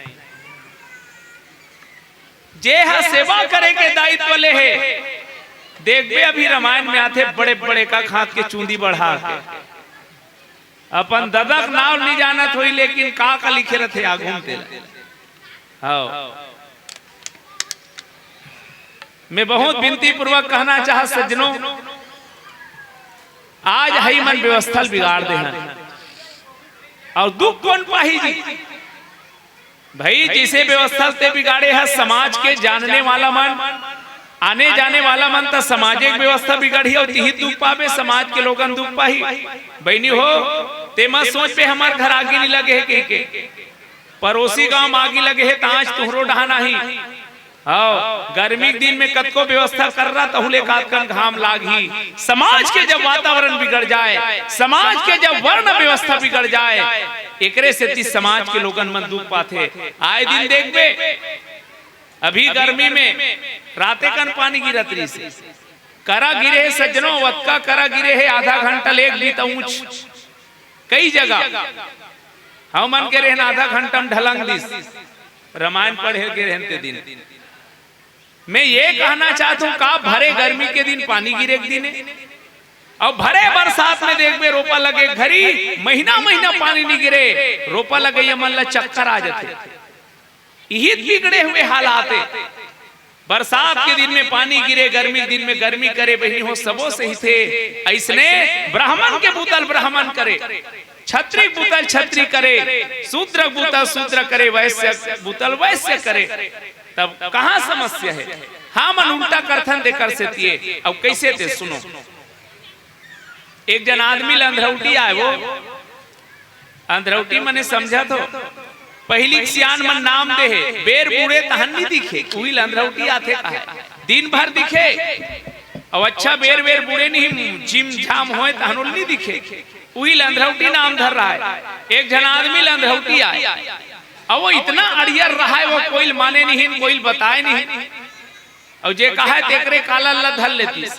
जे ह सेवा करे के दायित्व ले हे, देखबे अभी रामायण में आथे, बड़े बड़े का खात के चूंदी बढ़ा के अपन ददा के नाव नहीं जानत होई, लेकिन का का लिखे रथे आगू में तेला। हाँ, मैं बहुत विनती पूर्वक कहना चाहत सज्जनों, आज हई मन व्यवस्था ल बिगाड़ दे हन, अउ दुख कौन पाही जी? भाई, जैसे व्यवस्था ते बिगाड़े है, समाज के जानने वाला मन, आने जाने वाला मन, त सामाजिक व्यवस्था बिगड़ही अउ तिही दुख पाबे, समाज के लोगन दुख पाही। बहिनी हो, ते मत सोच पे हमार घर आगी नहीं लगे है कह के, पड़ोसी गांव आगी लगे है, त आज तुहरो डहान आही। हाँ, गर्मी के दिन में कतको व्यवस्था कर रहा, तहु ले कातकन घाम लागही। समाज के जब वातावरण बिगड़ जाए, समाज के जब वर्ण व्यवस्था बिगड़ जाए, एकरे सेती समाज के लोगन मन दुख पाथे। आए दिन देखबे, अभी गर्मी में राते कन पानी गिरत रहिस हे। करा गिरे हे सज्जनों, वतका करा गिरे हे, आधा घंटा ले एक बीता ऊंच। कई जगह हमन के रहन आधा घंटा में ढलंग दिस, रामायण पढ़े के रहन ते दिन। मैं ये कहना चाहत हूँ, का भरे गर्मी के दिन पानी गिरे के दिन हे? अउ भरे बरसात में देखबे, रोपा लगे घरी महीना महीना पानी नहीं गिरे, रोपा लगइया मन ला चक्कर आ जाथे। इही बिगड़े हुए हालात हे। बरसात के दिन में पानी गिरे, गर्मी के दिन में गर्मी करे, बहिनी हो, सबो सही थे। अइसने ब्राह्मण के बूता ल ब्राह्मण करे, छत्री के बूता ल छत्री करे, शूद्र के बूता ल शूद्र करे, वैश्य के बूता ल वैश्य करे, तब कहाँ समस्या हे? हमन उल्टा करथन, तेकर सेती ए। अब कैसे ते सुनो, एक जन आदमी ल अंधरौटी आए, वो अंधरौटी मने समझत हो, पहिली के सियान मन नाम दे हे, बेर बूड़े तहन नी दिखे, उही ल अंधरौटी आथे कहे। दिन भर दिखे, अउ अच्छा बेर बेर बूड़े नहीं, झिम झाम होए तहन ओला नी दिखे, उही ल अंधरौटी नाम धर रहा हे। एक झन आदमी ल अंधरौटी आए, अउ वो इतना अड़ियर रहा हे, वो कोई ल माने नहीं, कोई ल बताए नहीं। अउ जे कहा हे तेकरे कालर ला धर लेतिस।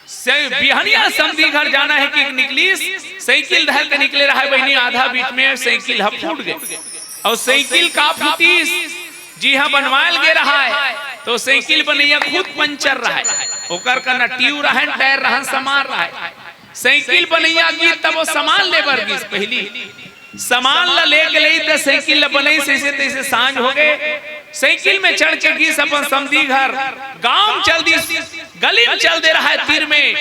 से बिहनिया समधी घर जाना हे कि निकलिस, साइकिल धर के निकले रहा हे बहिनी, आधा बीच में साइकिल ह फूट गे। अउ साइकिल का फूटिस, जिहां बनवाए ल गे रहा हे, त साइकिल बनइया खुद पंचर रहा हे, ओकर कना ट्यूब रहा हे, टायर रहा हे, सामान रहा हे। साइकिल बनइया गिस, तब वो सामान ले बर गिस पहिली। सामान ला लेके लेई त साइकिल ला बनइस, अइसे तइसे सांझ हो गे। साइकिल में चढ़ के गिस अपन समधी घर, गांव में चल दिस, गली में चल दे रहा हे, तीर में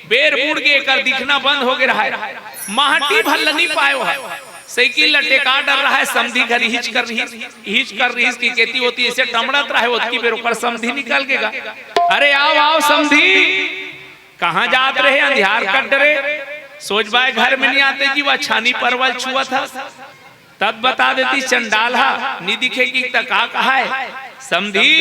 बेर बूड़ गे, एकर दिखना बंद हो गे रहा हे। माटी भर ल नी पाए वो ह। साइकिल ल टेका डर रहा है, समधी घर हिच कर रही, हिच कर रही कि केती ओती ऐसे टमड़त रहा है, ओतकी बेर ओकर समधी निकल के गा, "अरे आव, आव समधी, कहाँ जात रहे, अंधियार कर डरे, सोझ बाय घर में नहीं आते जी, वह छानी परवल छुअत ह।" तब बता देती चंडाल हा, "नी दिखे कि त का कहा है समधी,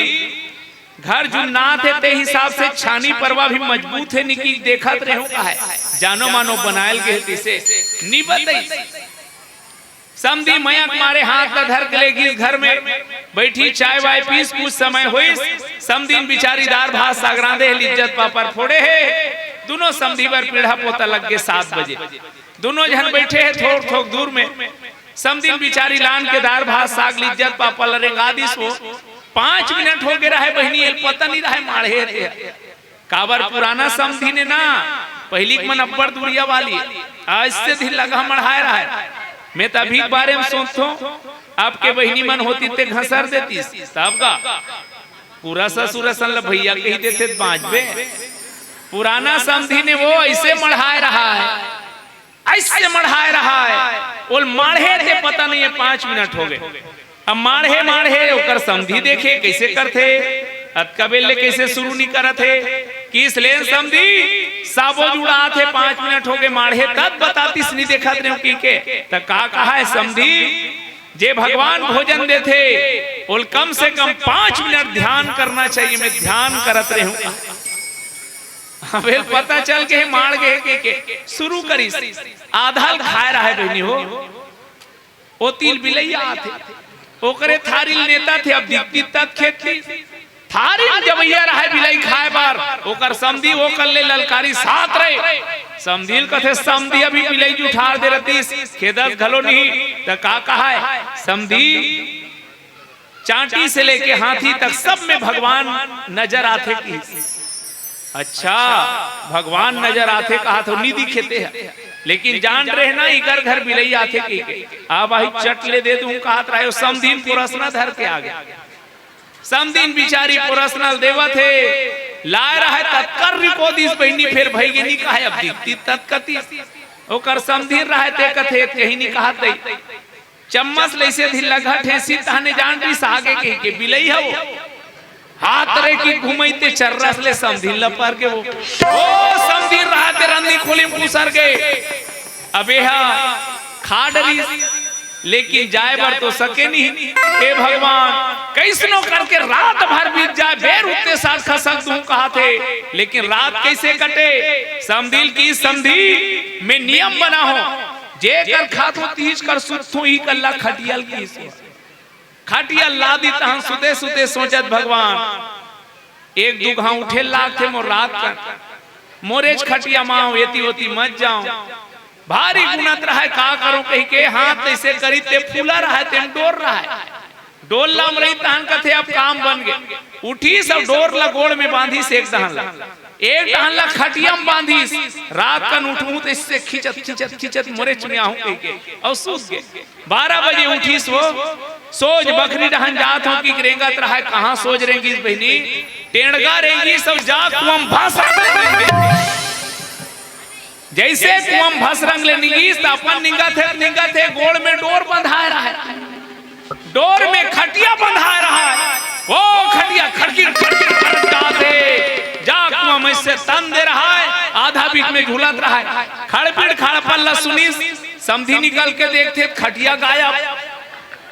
घर जुन्नात हे, ते हिसाब से छानी परवा भी मजबूत हे, निकी देखत रेहूं का है, जानो मानो बनायल गे हे, तिसे नी बतई।" समधी मयक मारे हाथ ल धर के ले गिस घर में, बैठी चाय वाय पीस, कुछ समय होइस, समधीन बिचारी दार भात साग रांधे हे, लिज्जत पापड़ फोड़े हे, दुनों समधी बर पीढ़ा पोता लग गे। सात बजे दुनों झन बैठे हे थोक थोक दूर में, समधीन बिचारी लान के दार भात साग लिज्जत पापड़ ल रेंगा दिस वो। पांच मिनट हो गे रहे बहिनी, एल पता नहीं रहे माढ़े हे। काबर पुराना समधी ने ना, पहिली के मन अब्बड़ दुरिया वाली, आज से दिन लगा मढ़ाए रहे। मैं त अभी के बारे में सोचथों, आपके बहिनी मन होती ते घसर देतीस, तब का पूरा ससुर असन ल भैया कही देते त बांचबे। पुराना समधी ने वो ऐसे मढ़ाए रहा है, ऐसे मढ़ाए रहा है, ओल माढ़े ते पता नहीं है, पांच मिनट हो गे। अब माढ़े माढ़े ओकर समधी देखे कैसे करथे, अतका बेर ले कैसे शुरू नहीं करत हे, किस लेन समधी साबो जुड़ात हे, पांच मिनट हो गे माढ़े, तब बतातीस नी देखत रेहूं की के, त का कहा है समधी, जे भगवान भोजन देथे, ओल कम से कम पांच मिनट ध्यान करना चाहिए, मैं ध्यान करत रेहूं। अब एल पता चल के माढ़ गे के, के शुरू करिस, आधा ल खाए रहे बहिनी हो, ओती ले बिलई आथे, ओकरे थारी ल नेतथे, अब दिखती तब खेदती। थारी म जबइया रहे बिलई खाए बर, ओकर समधी ओकर ले ललकारी साथ रहे। समधी ल कथे, "समधी अभी बिलई जुठार दे रतिस, खेदस घलो नहीं, त का कहाय? समधी, चांटी से लेके हाथी तक सब में भगवान नजर आथे किहिस।" अच्छा, भगवान नजर आथे कहाथो, नी दिखे ते ह, लेकिन जान रहे ना, इकर घर बिलई आथे कहिके। आ भाई, चट ले दे दूं कहत रहे हो, समधीन पोरसना धर के आ गे। समधीन बिचारी पोरसना ल देवत हे, लाए रहे ततकर रिपो दिस बहिनी, फेर भई गे नी कहे, अब दिखती ततकती। ओकर समधीन रहे ते कथे, कहीं नी कहत दई। चम्मच ले से धिल्ला घट हे, सीत तहने जान दिस आगे कहिके बिलई हवो। हाथ रे की घुमई ते चर्रस ले समधीन ल पर गे वो। ओ समधीन रहा ते रंदी खोली म खुसर गे। अब एहा खा डरिस, लेकिन जाए बर तो सके नहीं। हे भगवान, कैसनो करके रात भर बीत जाए, बेर उत्ते साथ खसक दूं कहाथे, लेकिन रात कैसे कटे? समधी ल किहिस, समधी, मैं नियम बनाहूं, जे कर खाथों तीज कर सुतथों, ई कल्ला खटिया ल किहिस। खटिया ल लादी तहन सुते सुते सोचत, भगवान, एक दू घांव उठे लागथे मोर रात कन, मोरेच खटिया मांव, एती ओती मत जांव। भारी गुनत रहय, का करों कहिके हाथ तइसे करी ते फूला रहय, तेम डोर रहय। डोर ल अमरई तहन कथे, अब काम बन गे। उठिस अउ डोर ल गोड़ में बांधिस एक डहन ल। एक डहन ल खटिया म बांधिस, रात कन उठहूं त इससे खिंचत, खिंचत, खिंचत मोरेच में आहूं कहिके, अउ सूत गे। बारह बजे उठिस वो, सोझ बखरी डहन जात हों कि रेंगत रहय, कहां सोझ रेंगिस बहिनी, टेंड़गा रेंगिस अउ जा कुआं म भसरंग ले निंगिस। जइसे कुआं म भसरंग ले निंगिस, त अपन निंगत हे, निंगत हे, गोड़ में डोर बंधाय रहय। डोर में खटिया बंधाय रहय। ओ खटिया खड़किर खड़किर खड़क जात हे। जा कुआं म अइसे तन दे रहय, आधा बीच में झूलत रहय। खड़पिड़ खड़पन ल सुनिस, समधी निकल के देखथे त खटिया गायब।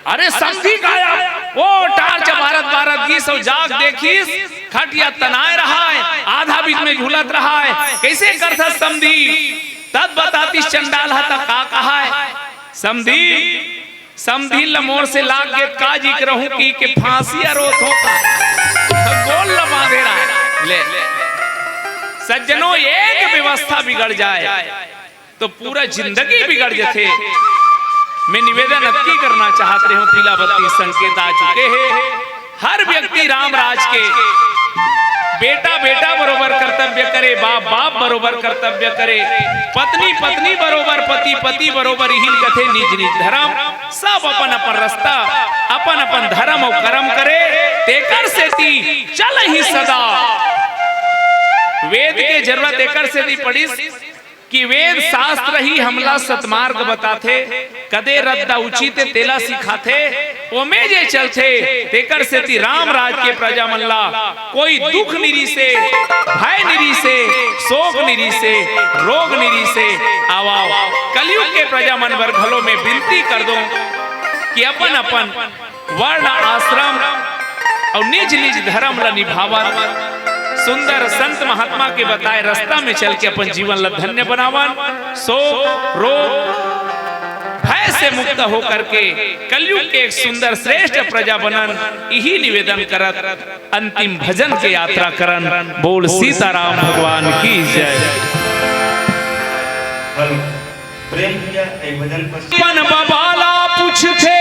अरे समधी गायब। ओ टार्च बारत बारत गिस अउ जाके देखिस, खटिया तनाय रहय, आधा बीच में झूलत रहय। कइसे करथस समधी? तब बतातिस चंडाल ह त का कहाय? समधी, समधी ल मोर से लाग गे त का जी करहूं कहिके फांसी अरोत हों का। गोड़ ल बांधे रहय। ले, सज्जनों, एक व्यवस्था बिगड़ जाए तो पूरा जिंदगी बिगड़ जथे। मैं निवेदन अतकी करना चाहत रेहेंव, पीला बत्ती संकेत आ चुके हे। हर व्यक्ति राम राज के बेटा बेटा बरोबर कर्तव्य करे, बाप बाप बरोबर कर्तव्य करे, पत्नी पत्नी बरोबर, पति पति बरोबर, इही ल कथे निज निज धरम। सब अपन अपन रस्ता, अपन अपन धरम अउ करम करे, तेकर सेती चलही सदा। वेद के जरूरत एकर सेती पड़िस कि वेद शास्त्र ही हमला सतमार्ग बताथे, कदे रद्दा उचित तेला सिखाथे, ओमे जे चलथे, तेकर सेती राम राज के प्रजा मन ला कोई दुख निरिसे, भय निरिसे, शोक निरिसे, रोग निरिसे। आवा, कलयुग के प्रजा मन बर घलो में बिनती कर दों कि अपन अपन वर्ण आश्रम अउ निज निज धर्म ला निभावत सुंदर संत महात्मा के बताए रास्ता में चल के अपन जीवन ला धन्य बनावन। शोक, रोग, भय से मुक्त होकर के कलयुग के एक सुंदर श्रेष्ठ प्रजा बनन, इही निवेदन करत अंतिम भजन के यात्रा करन। बोल सीताराम भगवान की जय। हेलो, प्रेम किया ए भजन पर। पन बबाला पूछथे,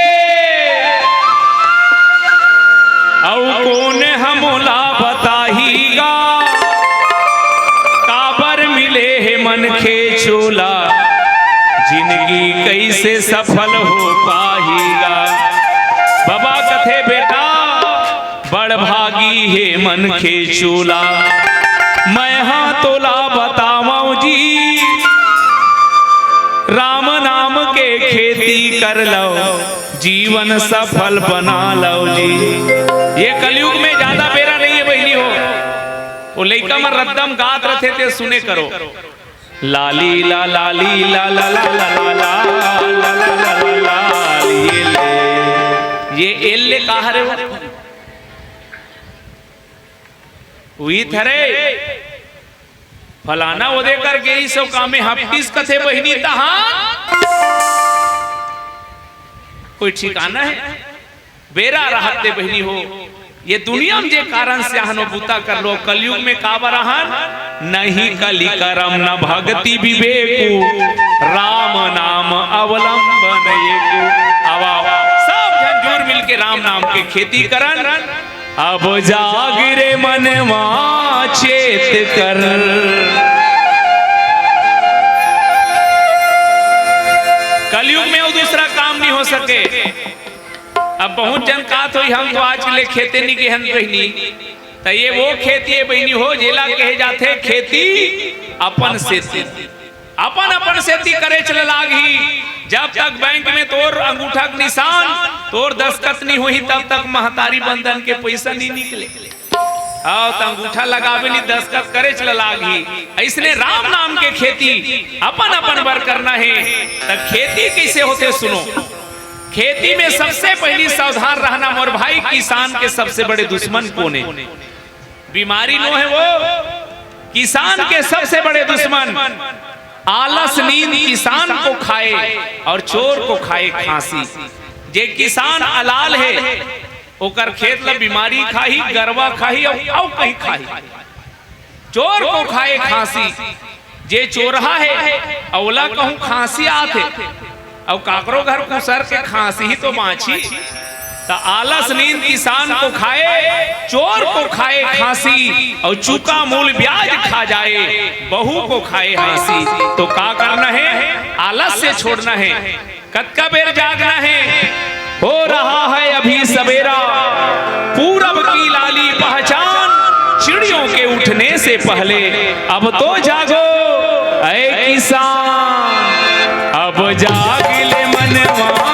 अउ कोन हमोला बताही गा, काबर मिले हे मनखे चोला, जिंदगी कैसे सफल हो पाही गा। बाबा कथे बेटा, बड़ भागी हे मनखे चोला। मैं हा तोला बतावं जी, राम नाम के खेती कर लव, जीवन सफल बना लव जी। ये कलयुग में ज्यादा बेरा नहीं है बहिनी हो। वो लइका मन रद्दा म गात रथे ते सुने करो। लाली ला लाली ला ला ला ला ला ला ला ला ला ला ला, ये ले, ये एल ले का हरे वो? उही थरे फलाना ओदे कर गेई सो कामे हपटिस कथे बहिनी तहान। कोई ठिकाना है? बेरा रहत ते बहिनी हो, ये दुनिया में जे कारण से आहनो बूता कर लो, कलयुग में काबर आहन? नहीं कली करम न भक्ति विवेकु, राम नाम अवलंबन एकु। आवा, आवा, सब झन जुर मिल के राम नाम के खेती करन। अब जाग रे मनवा चेत कर। कलयुग में अउ दूसरा काम नहीं हो सके। अब बहुत जन कहत होही, हम तो आज के लिए खेते नहीं गेहन बहिनी, त ये वो खेती है बहिनी हो, जेला कहे जाथे खेती अपन सेती। अपन अपन सेती करेच ल लागही। जब तक बैंक में तोर अंगूठा के निशान, तोर दस्तखत नहीं होही, तब तक महतारी बंधन के पैसा नहीं निकले। आओ त अंगूठा लगावे ली, दस्तखत करेच ल लागही। अइसने राम नाम के खेती अपन अपन बर करना है। त खेती कैसे होथे सुनो। खेती में सबसे पहली सावधान रहना मोर भाई, किसान के सबसे बड़े दुश्मन कोन हे? बीमारी नो है वो, किसान के सबसे बड़े दुश्मन आलस, नींद किसान को खाए और चोर को खाए खांसी। जे किसान अलाल है, ओकर खेत ला बीमारी खाही, गरवा खाही, अउ, अउ कहीं खाही। चोर को खाए खांसी, जे चोरहा है, अउ ओला कहूं खांसी आत हे, अउ काकरो घर कुसर के खांसी ही तो बांची। त आलस नींद किसान को खाए, चोर को खाए खांसी, अउ चुका मूल ब्याज खा जाए, बहू को खाए हांसी। तो का करना है? आलस से छोड़ना है। कतका बेर जागना है? हो रहा है अभी सवेरा, पूरब की लाली पहचान, चिड़ियों के उठने से पहले। अब तो जागो ऐ किसान, अब जाग ले मनवा